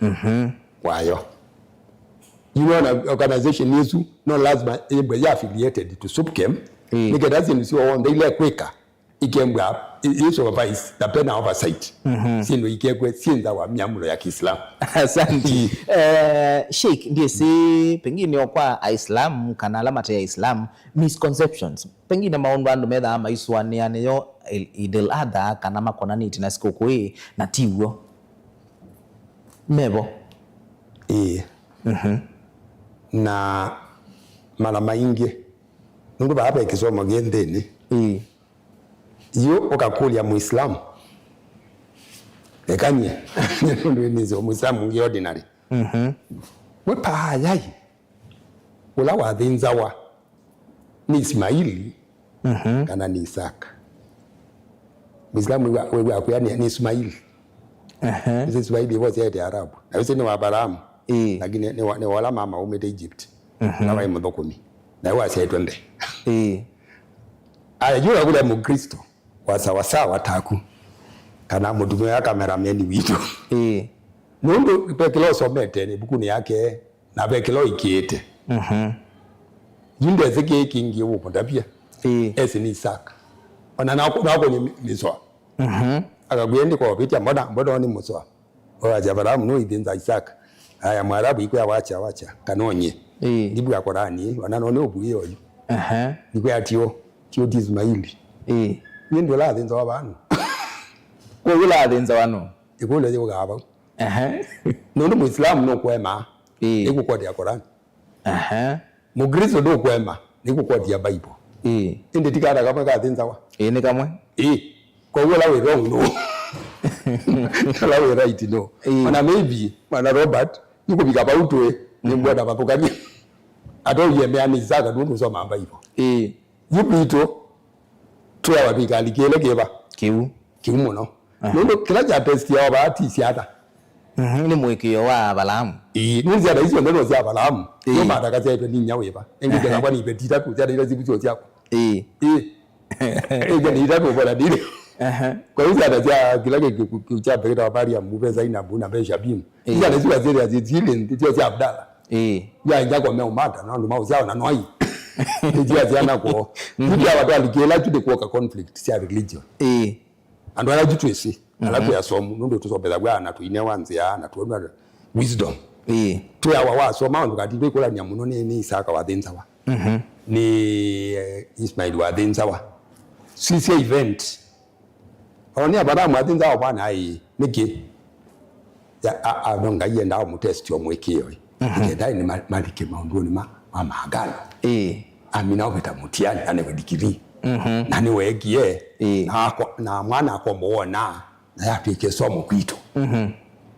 mhm, wayo. Yu nona organization ĩsu, no lazima ĩmbwe ya affiliated to SUPKEM, ĩĩ, nĩkenda syĩndũ syonthe ila ĩkwĩka, ikembwa, i, i supervise na pena oversight. Mhm. Syĩndũ ikekwe syĩnthawa myamũlo ya Kiislamu. Asante. Eh, Sheikh, ndiĩsĩ, pengine o kwa Aislamu kana ala mate Aislamu, misconceptions. Pengine maũndũ andũ methaa maisũanĩa nĩyo Eid al-Adha kana makonanĩtye na sikũkũ ĩĩ, na ti w'o. Mevo? Ĩĩ. Mhm. Na mara maingĩ, nũndũ vaa ve kĩsomo kĩ nthĩnĩ. Ĩĩ. Yu ũkakũlya Mũislamu, eka nyie, nũndũ nĩsĩ Mũislamu ũngĩ ordinary. Mhm. We paayai, ũla wathĩnzawa nĩ Ismaili, mhm, kana nĩ Isaka? Mũislamu wĩw'a, wĩw'a akwĩa nĩ, nĩ Ismaili. Ehe. Nĩsĩ Ismaili ĩvo syaĩte Arabu. Na wĩsĩ nĩ wa Abalaamu. Ĩĩ. Lakini nĩ wa, nĩ wa ũla mama umĩte Egypt. Mhm. Na waĩ mũthũkũmi. Na we wasyaĩtwe mbee. Ĩĩ. Aya, yu ũkakũlya Mũkristo wa sawasawa taku, kana mũtumĩa wa kamerameni witũ. Ĩĩ. Nũndũ ve kĩla ũsomete ĩvukunĩ yake, na ve kĩla ũĩkĩĩte. Mhm. Yu ndesĩ kĩĩ kĩngĩ ũkũndavya. Ĩĩ. Esĩ nĩ Isaka. Ona naku-, nakũnye mĩ-, mĩsoa. Mhm. Akakwĩa ndĩkovĩtya, mbona, mbona nĩ mũsoa? Oya Abraham no ithĩnza Isaka. Aya Mwarabu ikwĩa wacha, wacha. Kanonye. Ĩĩ. Ndibwa Korani, wana no nĩ ũbuĩ oyu. Aha. Ikwĩa tio, tio ti Ismaili. Ĩĩ. Nĩ ndũ la thĩnza wa vanu. Kwa ula thĩnza wano. Ikũlyo yĩ ũgava. Aha. Nũndũ Mũislamu nũkwema. Ĩĩ. Ĩkũkotea Korani. Aha. Mũkristo ndũkwema nĩ kũkotia Bible. Ĩĩ. Ĩndĩ ti kana kamwe kathĩnzawa. Ĩĩ, nĩ kamwe. Ĩĩ. Kwoguo ũla wĩ wrong nũũ? Ũla wĩ right nũũ? Ĩĩ. Ona maybe, mwana Robert, nĩkũvika vau twĩ, nĩngwenda vathũkany'e. Atowie meanĩ Isaka nũndũ ũsoma Bible. Ĩĩ. Yu vitũ, twĩawa twĩkalikĩle kĩva? Kĩu. Kĩu mũno. Aha. Nũndũ kĩla kya testiawa vaa ti syata. Mhm, nĩ mũĩkĩĩo wa Avalaamu. Ĩĩ, nĩ syata isu onthe no sya Avalaamu. Ĩĩ. Yo matakasyaĩtwe nĩ inya wĩva? Ĩngĩ, aha, kethakwa nĩ iveti itatũ, syata ila syĩvu syo syakwa. Ĩĩ. Ĩĩ. Ĩngĩ nĩ itatũ ũvola ndĩlĩ. Aha. Kwa hiyo syata sya kĩla kĩ-, kĩ-, kĩ-, kya mbee kĩtawa Mariamu, ve Zainabu, na ve Shabimu. Ĩĩ. Syana isu syĩthĩa syĩtilĩ nthĩ syo sya Abdala. Ĩĩ. Ya Jakob meũmata, na andũ maũsyawa na Noai. Nĩtia syana kwoo. Yu tya watwalikĩla yu nĩ kuoka conflict sya religion. Ĩĩ. Andũ ala yu twĩsĩ, ala twĩ asomu, nũndũ tũsomethaw'a na tũinewa nzĩa, na tuonwa wisdom. Ĩĩ. Twĩawa wasoma, ndũkatindwe ĩkũlany'a mũno nĩ, nĩ Isaka wathĩnzawa. Nĩ, eh, Ismail wathĩnzawa. Sisya event. Ona Abrahamu athĩnzawa mwana ĩĩ, nĩkĩ? Ya, a, a, no Ngai endaa ũmũtesti o mũĩkĩĩo ĩ. Nĩkenda nĩ ma-, malike maũndũnĩ ma, ma maagano. Ĩĩ. Amina ũvĩta mũtiani, anewe ndikilii. Na nĩweekie, Ĩĩ. na ako-, na mwana akombo wona, na yatw'ĩke somo kwitũ.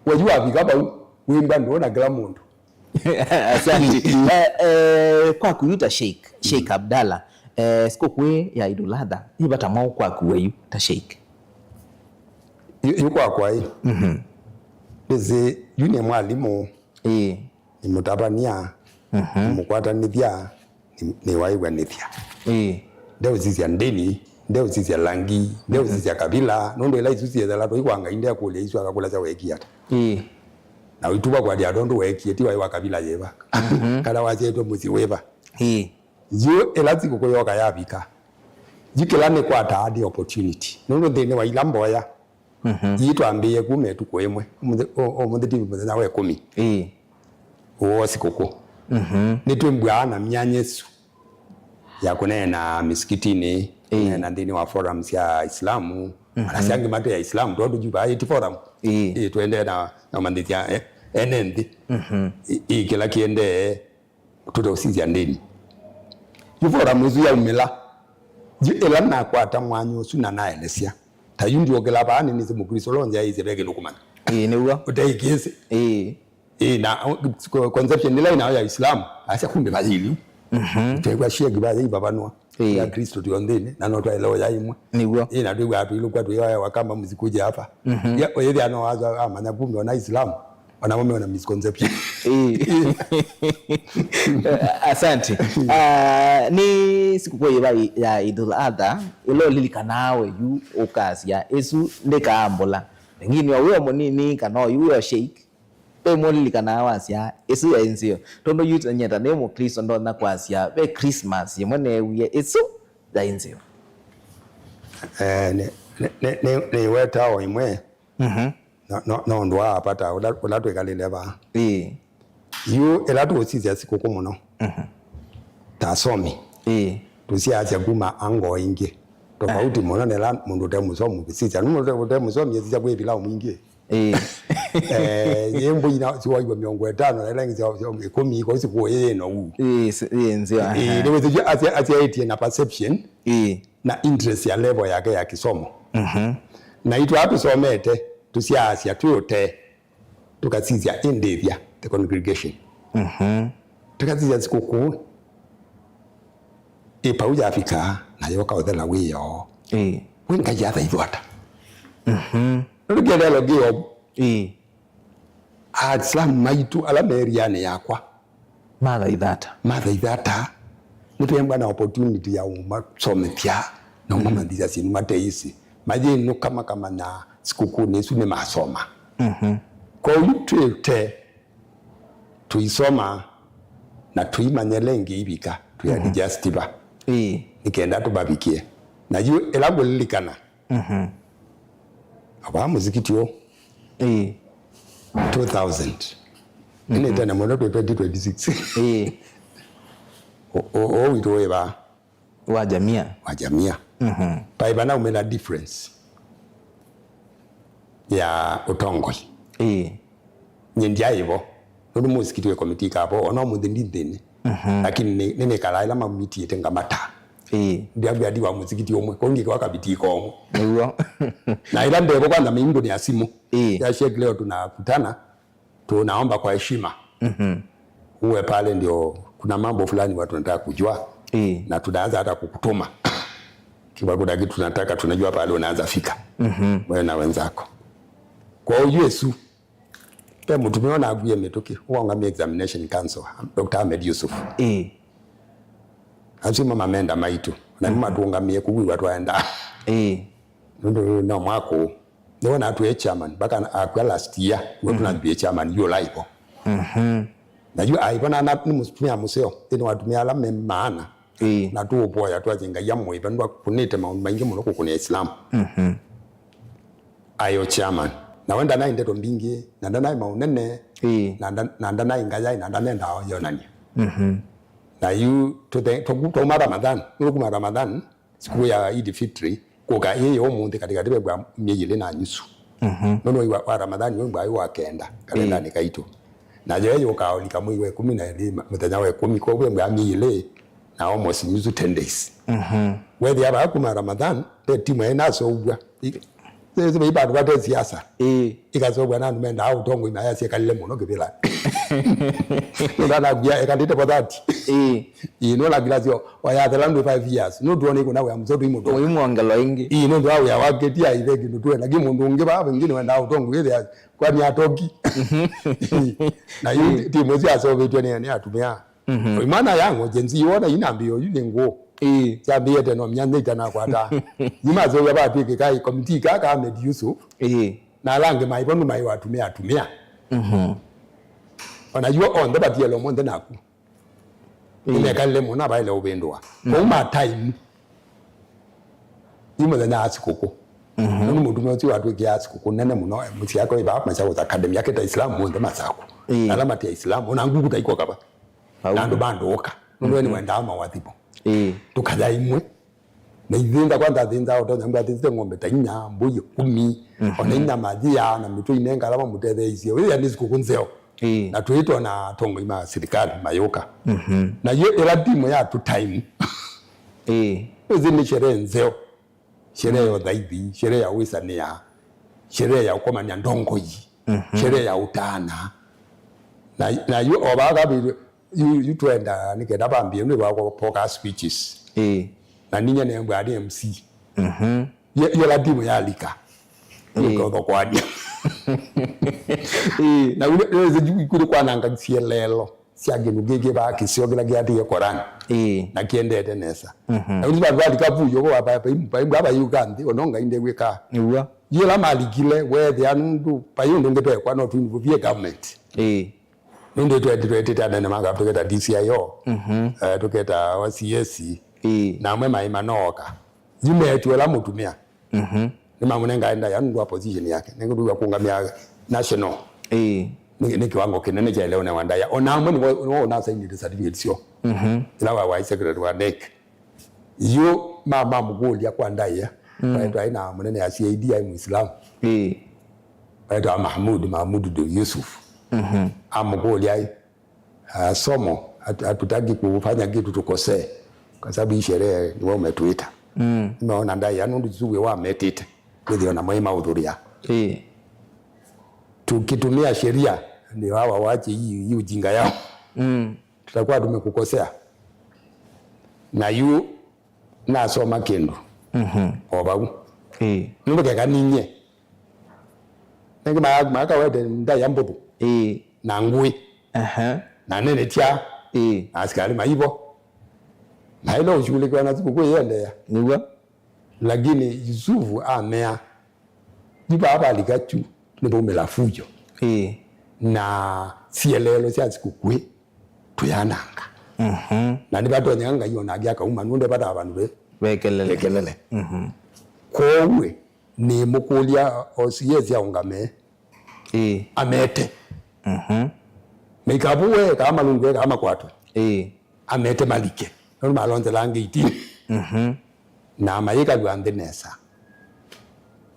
We yu wavika vau, wĩmbwa ndũũ na kĩla mũndũ. Asante. Eh, eh, kwaku yu ta Sheikh, Sheikh Abdallah, eh, sikũkũ ya Idul Adha, yĩ vata mwaũ kwaku we yu ta Sheikh? Yu, yu kwakwa ĩ. Ndĩsĩ, yu nĩ mwalimũ, Ĩĩ. nĩ mũtavany'a, nĩ mũkwatanĩthya, nĩ, nĩ waĩw'anĩthya. Ĩĩ. Ndeũsisya ndĩni, ndeũsisya langi, ndeũsisya kavila, nũndũ ĩla isu syĩthela tũikwanga indekũlya isu akakũlasya weekie ata. Ĩĩ. Na ũituva kũatĩĩa tondũ weekie, ti waĩ wa kavila yĩva. Kana wasyaĩtwe mũsyĩ wĩva. Ĩĩ. Yu ĩla sikũkũ yoka yavika, yu kĩla nĩkwataa nĩ opportunity. Nũndũ nthĩnĩ wa ila mboya, ii twambĩĩe kuma ĩtukũ ĩmwe, ũmũnthĩ, ũ-, ũmũnthĩ ti mũthenya wa ĩkũmi. Ĩĩ. Woo sikũkũ. Nĩtwĩmbwaa na myanya ĩsu ya kũneena misikitinĩ, Ĩĩ. kũneena nthĩnĩ wa forum sya Islamu, ona sya angĩ mate ya Islamu, tondũ yu vaa ĩti forum. Ĩĩ. Ĩĩ, tũendee na, na ũmanyĩthya, eh, ene nthĩ. Ĩ, ĩ, kĩla kĩendee, tũteũsisya ndĩni. Yu forum ĩsu yaumĩla, yu ĩla nakwata mwanya ũsu na naelesya, ta yu ndyũkĩla vaa nĩnĩsĩ Mũklĩsto ũla ũnzyaĩĩsye ve kĩndũ kũmanya. Ĩĩ, nĩw'o. Ũteĩkĩĩsĩ. Ĩĩ. Ĩĩ, na, o, co-, conception ĩla ĩnayo ya Islam, asya kumbe vayĩlyu. Twĩw'a Sheikh vayĩivavanwa. Ĩĩ. Ya Kristo twĩ onthe, na no twaelewa ya ĩmwe. Nĩw'o. Ĩĩ, na twĩw'aa tũilũkw'a twĩoawa kamba mzikuje hapa. Ya, ũyĩthĩa no waza amanya kumbe ona Islam, ona mo meona misconception. Ĩĩ. Asante. Ah, nĩ sikũkũ yĩva ya Idul Adha, ĩla ũlilikanaa we yu ũkasya, ĩsu ndĩkaambũla. Pengine o wĩ o mũnini, kana o yu wĩ o Sheikh, ve ĩmwe ũlilikanaa wasya, ĩsu yaĩ nzeo. Tondũ yu nyie ta nĩ Mũklĩsto ndonya kwasya, ve Christmas ĩmwe neewie, ĩsu yaĩ nzeo. Eh, nĩ, nĩ, nĩ, nĩ, nĩweta o ĩmwe. Mhm. No, no, no ũndũ wa vata ũla, ũla twĩkalĩle vaa. Ĩĩ. Yu ĩla tũũsisya sikũkũ mũno. Mhm. Ta asomi. Ĩĩ. Tũsiasya kuma ango ingĩ. Tofauti mũno na ĩla mũndũ ũte mũsomi ũkĩsisya. Nĩ mũndũ ũte mũsomi esisya kwĩ vilaũ mwingĩ. Ĩĩ. Eh, yĩ mbũi na siwaigwa mĩongo ĩtano, na ĩla ĩngĩ sya, sya ĩkũmi, kwa sikũkũ ĩĩ no u. Ĩĩ, s-, ĩĩ, nzeo, Ĩĩ, aha. Nĩ wĩsĩ asya-, asyaĩtie na perception Ĩĩ. na interest ya level yake ya kĩsomo. Mhm. Na itwaa tũsomete, tũsyaasya twĩ ũtee, tũkasisya ĩndĩthya, the congregation. Mhm. Tũkasisya sikũkũ, ĩ pau yavika, na yoka ũthela wĩoo. Ĩĩ. We Ngai athaithwa ata? Mhm. Nũndũ kĩeleelo kĩ o. Ĩĩ. Aislamu maitũ ala me ĩrianĩ yakwa mathaitha ata? Mathaitha ata? Nĩtwembwa na opportunity ya ũmasomethya na ũmamanyĩthya syĩndũ mateĩsĩ. Mayĩnũka makamanya sikũkũnĩ ĩsu nĩmasoma. Mhm. Kwoou twĩte tũisoma na tũimanya ĩla ĩngĩ ivika, tũiadjust va. Ĩĩ. Nĩ kenda tũvavikie. Na yu ĩla ngũlilikana, Mhm. Ava mũsikiti ũũ. Ĩĩ. Two thousand. Mhm. Nĩ tene mũno twĩ twenty twenty-six. Ĩĩ. O, o, o witũ wĩ va? Wa Jamia. Wa Jamia. Mhm. Vai vanaumĩla difference ya ũtongoi. Ĩĩ. Nyie ndyaĩ vo. Nũndũ mũsikiti wĩ komiti kavo, ona ũmũnthĩ ndi nthĩnĩ. Mhm. Lakini nĩ, nĩnĩkalaa ĩla mamitiĩte ngamata. Ĩĩ. Ndyakwĩa ndi wa mũsikiti ũmwe, kũu ngĩkĩwa kabiti ĩkomwe. Nĩw'o. Na ĩla ndevo kwanza mĩimbo nĩ ya simũ. Ĩĩ. Ya Sheikh, leo tunakutana, tunaomba kwa heshima. Mhm. Uwe pale ndio kuna mambo fulani watu wanataka kujua. Ĩĩ. Na tunaanza hata kukutuma. Kiwa kuna kitu tunataka, tunajua pale unaanza fika. Mhm. Wewe na wenzako. Kwa hiyo Yesu, Ve mũtumĩa ũnakuie mĩtũkĩ, ũaũngamie examination council, Doctor Ahmed Yusuf. Ĩĩ. Asu mo mamenda maitũ, na nĩmo matũũngamie kũu iwa twaendaa. Ĩĩ. Nũndũ no mwakũ, nĩwe natwĩe chairman, mpaka akw'a last year, nĩwe tũnatwĩe chairman, yu ũlaivo. Mhm. Na yu aivo na, na, nĩ mũtumĩa mũseo, nthĩnĩ wa atumĩa ala me maana. Ĩĩ. Na tũũvoya twasye Ngai amũĩve, nũndũ akunĩte maũndũ maingĩ mũno kũkũnĩa Islam. Mhm. Aĩ o chairman. Na we ndanaĩ ndeto mbingĩ, na ndanaĩ maũnene, Ĩĩ. na nda-, na ndanaĩ ngayaĩ, na ndanendaa yonany'a. Mhm. Na yu tũthe-, twaku-, twauma Ramadhan, nũndũ kuma Ramadhan, sikukuu ya Eid Fitri, kũka ĩĩ ya ũmũnthĩ katĩkatĩ vembwa myei ĩlĩ na nyusu. Mhm. Nũndũ wa, wa Ramadhan wembwa wĩ wa kenda kalendanĩ Ĩĩ. kaitũ. Na yo yũkaa ũlika mwei wa ĩkũmi na ĩlĩ, ma-, mũthenya wa ĩkũmi, kwoou wembwa myei ĩlĩ na almost nyusu ten days. Mhm. Wethĩa vaa kuma Ramadhan, ve timu ĩnaseũvw'a. I-, Sisi vei vandũ vate siasa. Ĩĩ. Ĩkaseũvw'a na andũ mendaa ũtongoi, mayasya ĩkalile mũno kĩvĩla. Nũndanakwia ĩkalĩte for that. Ĩĩ. Ĩĩ, nũla ngilasi o, oyathela ndwĩ five years. Nũtuone ĩkũna wĩa mũseo tũimũtũ. Ũimwongelo ingĩ. Ĩĩ, nũndũ wa wĩa wake ti aithe kĩndũ twĩ na kĩ mũndũ ũngĩ vaa vengine wendaa ũtongoi wĩthĩa kwani atoki. Na yu Ĩĩ. timu ĩsu yaseũvĩtw'e nĩ, nĩ atumĩa. Mhm. Imana yango Gen Z wona inambĩo yu nĩ ngũ. Ĩĩ. Syambĩĩe tene o myanya itanakwata. Yu maseũvya vatw'ĩkĩka ĩ committee ka ka Ahmed Yusuf. Ĩĩ. Na ala angĩ maĩ vo nũmaĩ atumĩa atumĩa. Mhm. Ona yu onthe vatiele ũmwe nthe naku. Ĩĩ. Nĩmekalile mũno vaĩle ũvĩndũa. Mhm. Kwoou ma time. Yu mũthenya wa sikũkũ. Mhm. Nũndũ mũtumĩa ũsu watwĩkĩaa sikũkũ nene mũno, mũsyĩ wake wĩ vaa Machakos Academy, akĩta Islam monthe Masaku. Ĩĩ. Na ala mate Islam, ona nguku taiko kava. Au. Na andũ mandũũka. Nũndũ we Mhm. nĩwendaa mawathimo. Ĩĩ. Tũkaya imwe. Na ithĩnza kwa ndathĩnza, ũtonya mbwa athĩnzĩte ng'ombe ta inya, mbũi ĩkũmi, Mhm. ona inya mathia, na mĩtwe inenga ala mamũtetheeisye. Wĩthĩa nĩ sikũkũ nzeo. Ĩĩ. Na twĩtwa na atongoi ma sirikali mayũka. Mhm. Na yu ĩla timu ya tũtaimu. Ĩĩ. Ĩsi nĩ sherehe nzeo. Sherehe ya ũthaithi, sherehe ya wĩsanĩa, sherehe ya ũkomania ndongoi, Mhm. sherehe ya ũtaana. Na, na yu o vaa kavĩtwe, yu, yu twenda nĩ kenda vambie nĩ vakwa poka speeches. Ĩĩ. Na ninya nembwa nĩ M C. Mhm. Ye, ye la timu yalika. Ĩĩ. Ũkothokwani. Ĩĩ. Na ule, ule ziju ikuli kwananga sielelo sya kĩndũ kĩkĩ vaa kĩseo kĩla kĩatĩĩe Korani. Ĩĩ. Na kĩendete nesa. Mhm. Na ũsu vandũ valika vu yoko wa pa, pa, pa, pa, ava yuka nthĩ, ono Ngai ndewĩka. Nĩw'o. Yĩla malikile, weethĩa nũndũ vai ũndũ ũngĩ twekwa, no tũinvolve government. Ĩĩ. Nũndũ twetĩ, twetĩte anene ma government, tũketa D C I O, Mhm. eh, tũketa wa C S, Ĩĩ. na amwe maĩ manooka. Yu meetw'e ũla mũtumĩa. Mhm. Nĩmamũnengae ndaĩa nũndũ wa position yake. Nĩngũtwĩw'a kũngamĩa national. Ĩĩ. Nĩ, nĩ kĩwango kĩnene kya ĩleũne wa ndaĩa. O na amwe nĩmo, nĩmo ũnasainĩte certificate syo. Mhm. Ĩla wa, wa secretary wa nec. Yu ma, mamũkũlya kwa ndaĩa. Mm. Twaĩ, twaĩ na mũnene ya C I D aĩ Muislamu. Ĩĩ. Aitwa Mahmud, Mahmud Dul Yusuf. Mhm. Amũkũlya aĩ, Ah, somo, hatu-, hatutaki kufanya kitu tukosee, kwa sababu hii sherehe ni wewe umetuita. Mm. Nimeona ndaĩa nũndũ Zuwe wametĩte. Nĩthĩo na mwe maũthũrĩa. Ĩĩ. Tukitumia sheria, ni hawa wache hii, hii ujinga yao. Mm. Tutakuwa tumekukosea. Na yu nasoma kĩndũ. Mhm. O vau. Ĩĩ. Nũndũ keka ninye. Nĩngĩ ma-, makawete ndaĩa mbũthũ. Ĩĩ. Na ngũĩ. Aha. Na nene tya. Ĩĩ. Na asikalĩ maivo. Na ĩla ũshughulikiwa na sikũkũ ĩendeea. Nĩw'o. Lakini Yusufu amea, yu vaa valika kyu, nĩvaumĩla fujo. Ĩĩ. Na sieleelo sya sikũkũ ĩ, tũyananga. Mhm. Na nĩvatonyeka Ngai onake akauma, nũndũ evataa vandũ ve-, Vekelele. Vekelele. Mhm. Kwoou ĩ, nĩmũkũlya O C S aũngame, Ĩĩ. Amete. Mhm. Meikavũwe, kaa malungwe, kaa makwatwe. Ĩĩ. Amete malike. Nũndũ malonzelaa ngeitini. Mhm. Na mayĩkalw'a nthĩ nesa.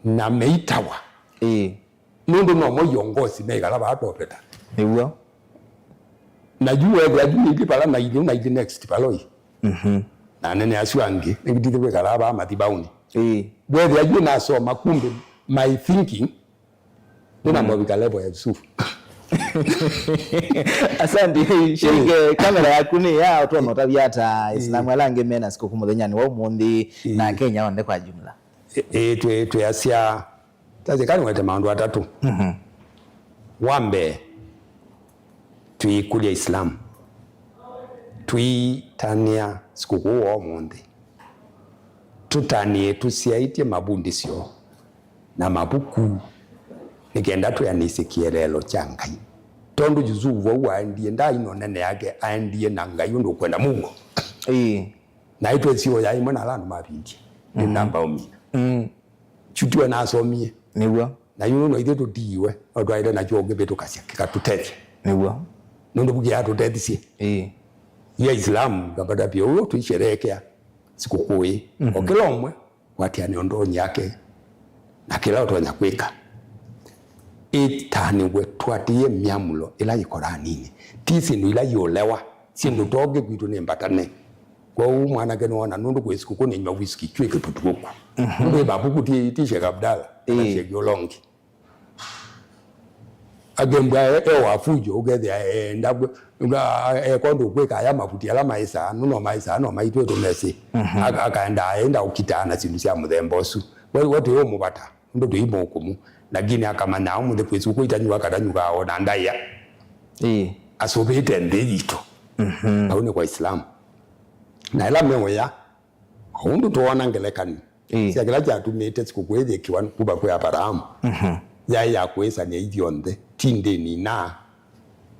Na meitawa. Ĩĩ. Nũndũ nomo iongosi meikala vaa topeta. Nĩw'o. Na yu wethĩa yu nĩithi vala na ithi na ithi next vala oi. Mhm. Na anene asu angĩ, nĩngĩtithĩ kwĩkala vaa mathivaũnĩ. Ĩĩ. Wethĩa yu nasoma, kumbe my thinking, nĩnamba ũvika level ya Yusuf. Asante. Shirike, kamera yaku nĩ ya ũtwona ũtavya ata Islam ala angĩ mena sikũkũ mũthenyanĩ wa ũmũnthĩ na Kenya onthe kwa jumla? Ĩĩ, twĩ, twĩasya, tasye kanĩwete maũndũ atatũ. Mhm. Wa mbee, twĩkũlya Islam. Twĩtanĩa sikũkũ wa ũmũnthĩ. Tũtanĩe tũsyaĩtye mavundĩsyo na mavuku nĩ kenda twĩanĩsye kĩeleelo kya Ngai. Tondũ Yusuvu vau waendie, ndaaĩ na ũnene yake, aendie na Ngai ũndũ ũkwenda mũuo. Ĩĩ. Na itwe sio ya imwe na ala andũ mavindie. Nĩ namba omina. Mm. Chutiwe nasomie. Nĩw'o. Na yu no ithe tũtiiwe, no twaile nakyo ũngĩvĩtũkasya, kĩkatũtethya. Nĩw'o. Nũndũ vukia tũtethisye. Ĩĩ. Ya Islam, kapata pia ũyũ tũisherehekea sikũkũ ĩ. Mhm. O kĩla ũmwe, kwatiania ũndonyi yake, na kĩla ũtonya kwĩka. Ĩtanĩwe tũatĩĩe myamũlo ĩla yĩ Koraninĩ. Ti syĩndũ ila yĩũlewa, syĩndũ toke kwitũ nĩ mbatane. Kwoou mwanake nĩwona nũndũ kwĩ sikũkũ nĩnywa whisky, twĩ kĩvutuku. Mhm. Nũndũ ĩvavuku ti, ti Sheikh Abdallah, kana Ĩĩ. Sheikh Olongi. Akembwa e, e wa fujo, ũkethĩa enda kwĩ-, nga-, eka ũndũ ũkwĩka aya mavuti ala maĩsaa, nũno maĩsaa, no maitwe tũmesĩ. Mhm. Aka-, akaenda aenda ũkitaa na syĩndũ sya mũthemba ũsu. We, we twĩ ũmũvata, ũndũ twĩ mũkũmũ. Lakini akamanya ũmũnthĩ kwĩ sikũkũ itanyuwa katanyukaa ona ndaĩa. Ĩĩ. Asũvĩte nthĩ yitũ. Mhm. Au nĩ kwa Islam. Na ĩla meũya, o ũndũ twoona ngelekany'o Ĩĩ. sya kĩla kyatumĩte sikũkũ ĩyĩkĩwa kuma kwĩ Avaraamu, Mhm. yaĩ ya kũĩsanĩa ithyonthe, ti ndĩni na,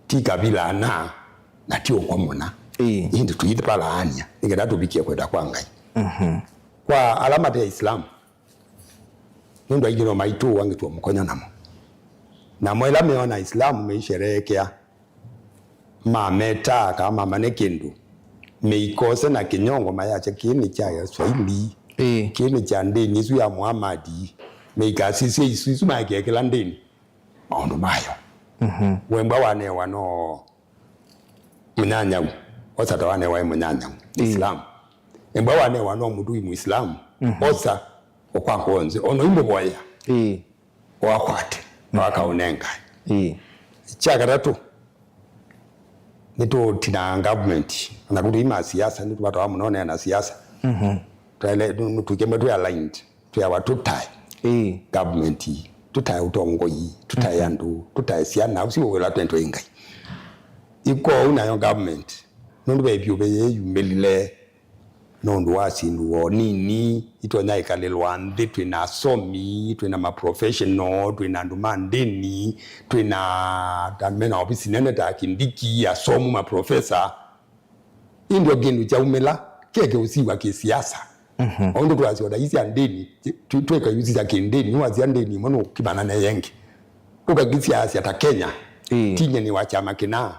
ti kavila na, na ti ũkomona. Ĩĩ. Ĩndĩ tũithivalaany'a nĩ kenda tũvikie kwenda kwa Ngai. Mhm. Kwa ala mate Aisilamu, nũndũ aingĩ no maitũũa ngĩtũa mũkonyo namo. Namo ĩla meona Aisilamu meisherehekea, mametaa kana mamane kĩndũ, meikose na kĩnyongo mayasya, "Kĩĩ nĩ kya Swahili, Ĩĩ. kĩĩ nĩ kya ndĩni ĩsu ya Muhammad," meikasisya isu, isu maekĩe kĩla ndĩni maũndũ mayo. Mhm. Wembwa wanewa no mũnyanyau, osa ta wanewa e mũnyanyau, Ĩĩ. Islam. Embwa wanewa no mũtui Muislamu, Mhm. osa ũkwako wonze, ono imũvoya. Ĩĩ. Wakwate, na wakaũnenga. Ĩĩ. Kya katatũ, nĩtũtinaa government, na kũtũima siasa, nĩtũvatawa mũno ũneena siasa. Mhm. Twaile, nũ-, nũ-, tũikemwe twĩ aligned, twĩawa tũtae Ĩĩ. government, tũtae ũtongoi, tũtae Mhm. andũ, tũtae syana, ũsu ũla twendwa ĩ Ngai. Ĩkoo ũu nayo government, nũndũ ve vyũve yeyumĩlile, nũndũ wa syĩndũ o nini, itonya ĩkalĩlwa nthĩ, twĩ na asomi, twĩ na maprofessional, twĩ na andũ ma ndĩni, twĩ na ta me na ovisi nene ta Kindiki, asomu, maprofesa. Ĩndĩ o kĩndũ kyaumĩla, keke ũsiwa kĩsiasa. Mhm. O ũndũ twasya o ta ii sya ndĩni, tũ-, twĩka yu sya kĩndĩni, nĩwasya ndĩni ĩmwe nũkimana na ĩyo ĩngĩ. Ũkakĩsiasya ta Kenya, Ĩĩ. ti nyie nĩ wa kyama kĩna.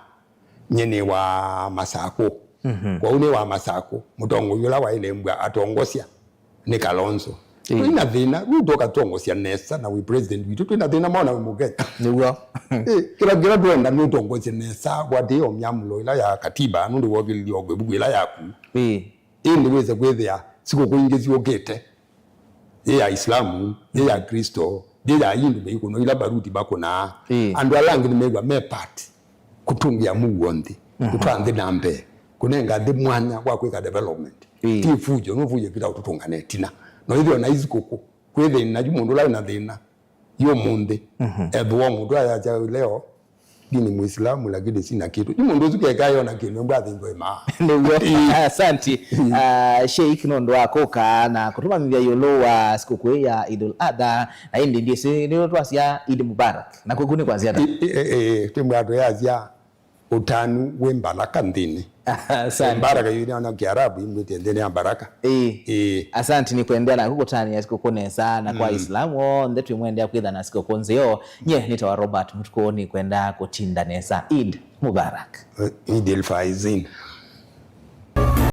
Nyie nĩ wa Masakũ. Mhm. Kwoou nĩ wa Masakũ. Mũtongoi ũla waĩle mbwa atongosya nĩ Kalonzo. Ĩĩ. Twĩna thĩna, rĩu tũkatongosya nesa na wĩ president witũ. Twĩna thĩna mwana wĩ Mũkenya. Nĩw'o. Ĩĩ, kĩla, kĩla twenda nĩ ũtongosye nesa, kwatĩĩa o myamũlo ĩla ya katiba, nũndũ wokĩlilye o kwĩ vuku ĩla yaku. Ĩĩ. Ĩndĩ wĩse kwĩthĩa sikũkũ ingĩ syũkĩte. Yĩ ya Islamu, yĩ ya Kristo, yĩ ya Hindu meikũnwa ila baruti bakũnaa. Ĩĩ. Andũ ala angĩ nĩmew'a me part kũtũngĩa mũuo nthĩ, Mhm. kũtwaa nthĩ na mbee, kũnenga nthĩ mwanya wa kwĩka development. Ĩĩ. Ti fujo, no fujo kĩla ũtũtũngane ĩtina. No ĩthĩwa na isikũkũ, kwĩ thĩna, yu mũndũ ũla wĩna thĩna, yu ũmũnthĩ, Mhm. ethĩwa mũndũ ayasya leo, Dini Muislamu, lakini sina kitu. Ni mũndũ ũsu keka yona kĩndũ, mbwa athĩngwe maa. Nĩw'o. Ĩĩ. Asanti. Ĩĩ. Ah, Sheikh, nũndũ wa kũka na kũtũmanyĩthya ĩũlũ wa sikũkũ ya Idul Adha, na ĩndĩ ndiĩsĩ nĩw'o twasya Eid Mubarak. Na kwĩku nĩ kwasya ata? Ĩĩ, ĩĩ, ĩĩ, ĩĩ, twĩ mbwa twĩyasya ũtanu wĩ mbalaka nthĩnĩ. Asante. Mbaraka yu nĩona Kiarabu imwĩtĩe nthĩnĩ ya mbaraka. Ĩĩ. Ĩĩ. Asante, nĩ kũendeea naku kũtanĩa sikũkũ nesa, na kwa Mm. Islam onthe twĩmwendea kwĩtha na sikũkũ nzeo. Nye nĩtawa Robert Mũtukũ, nĩ kwenda kũtinda nesa. Eid Mubarak. Eid el Faizin.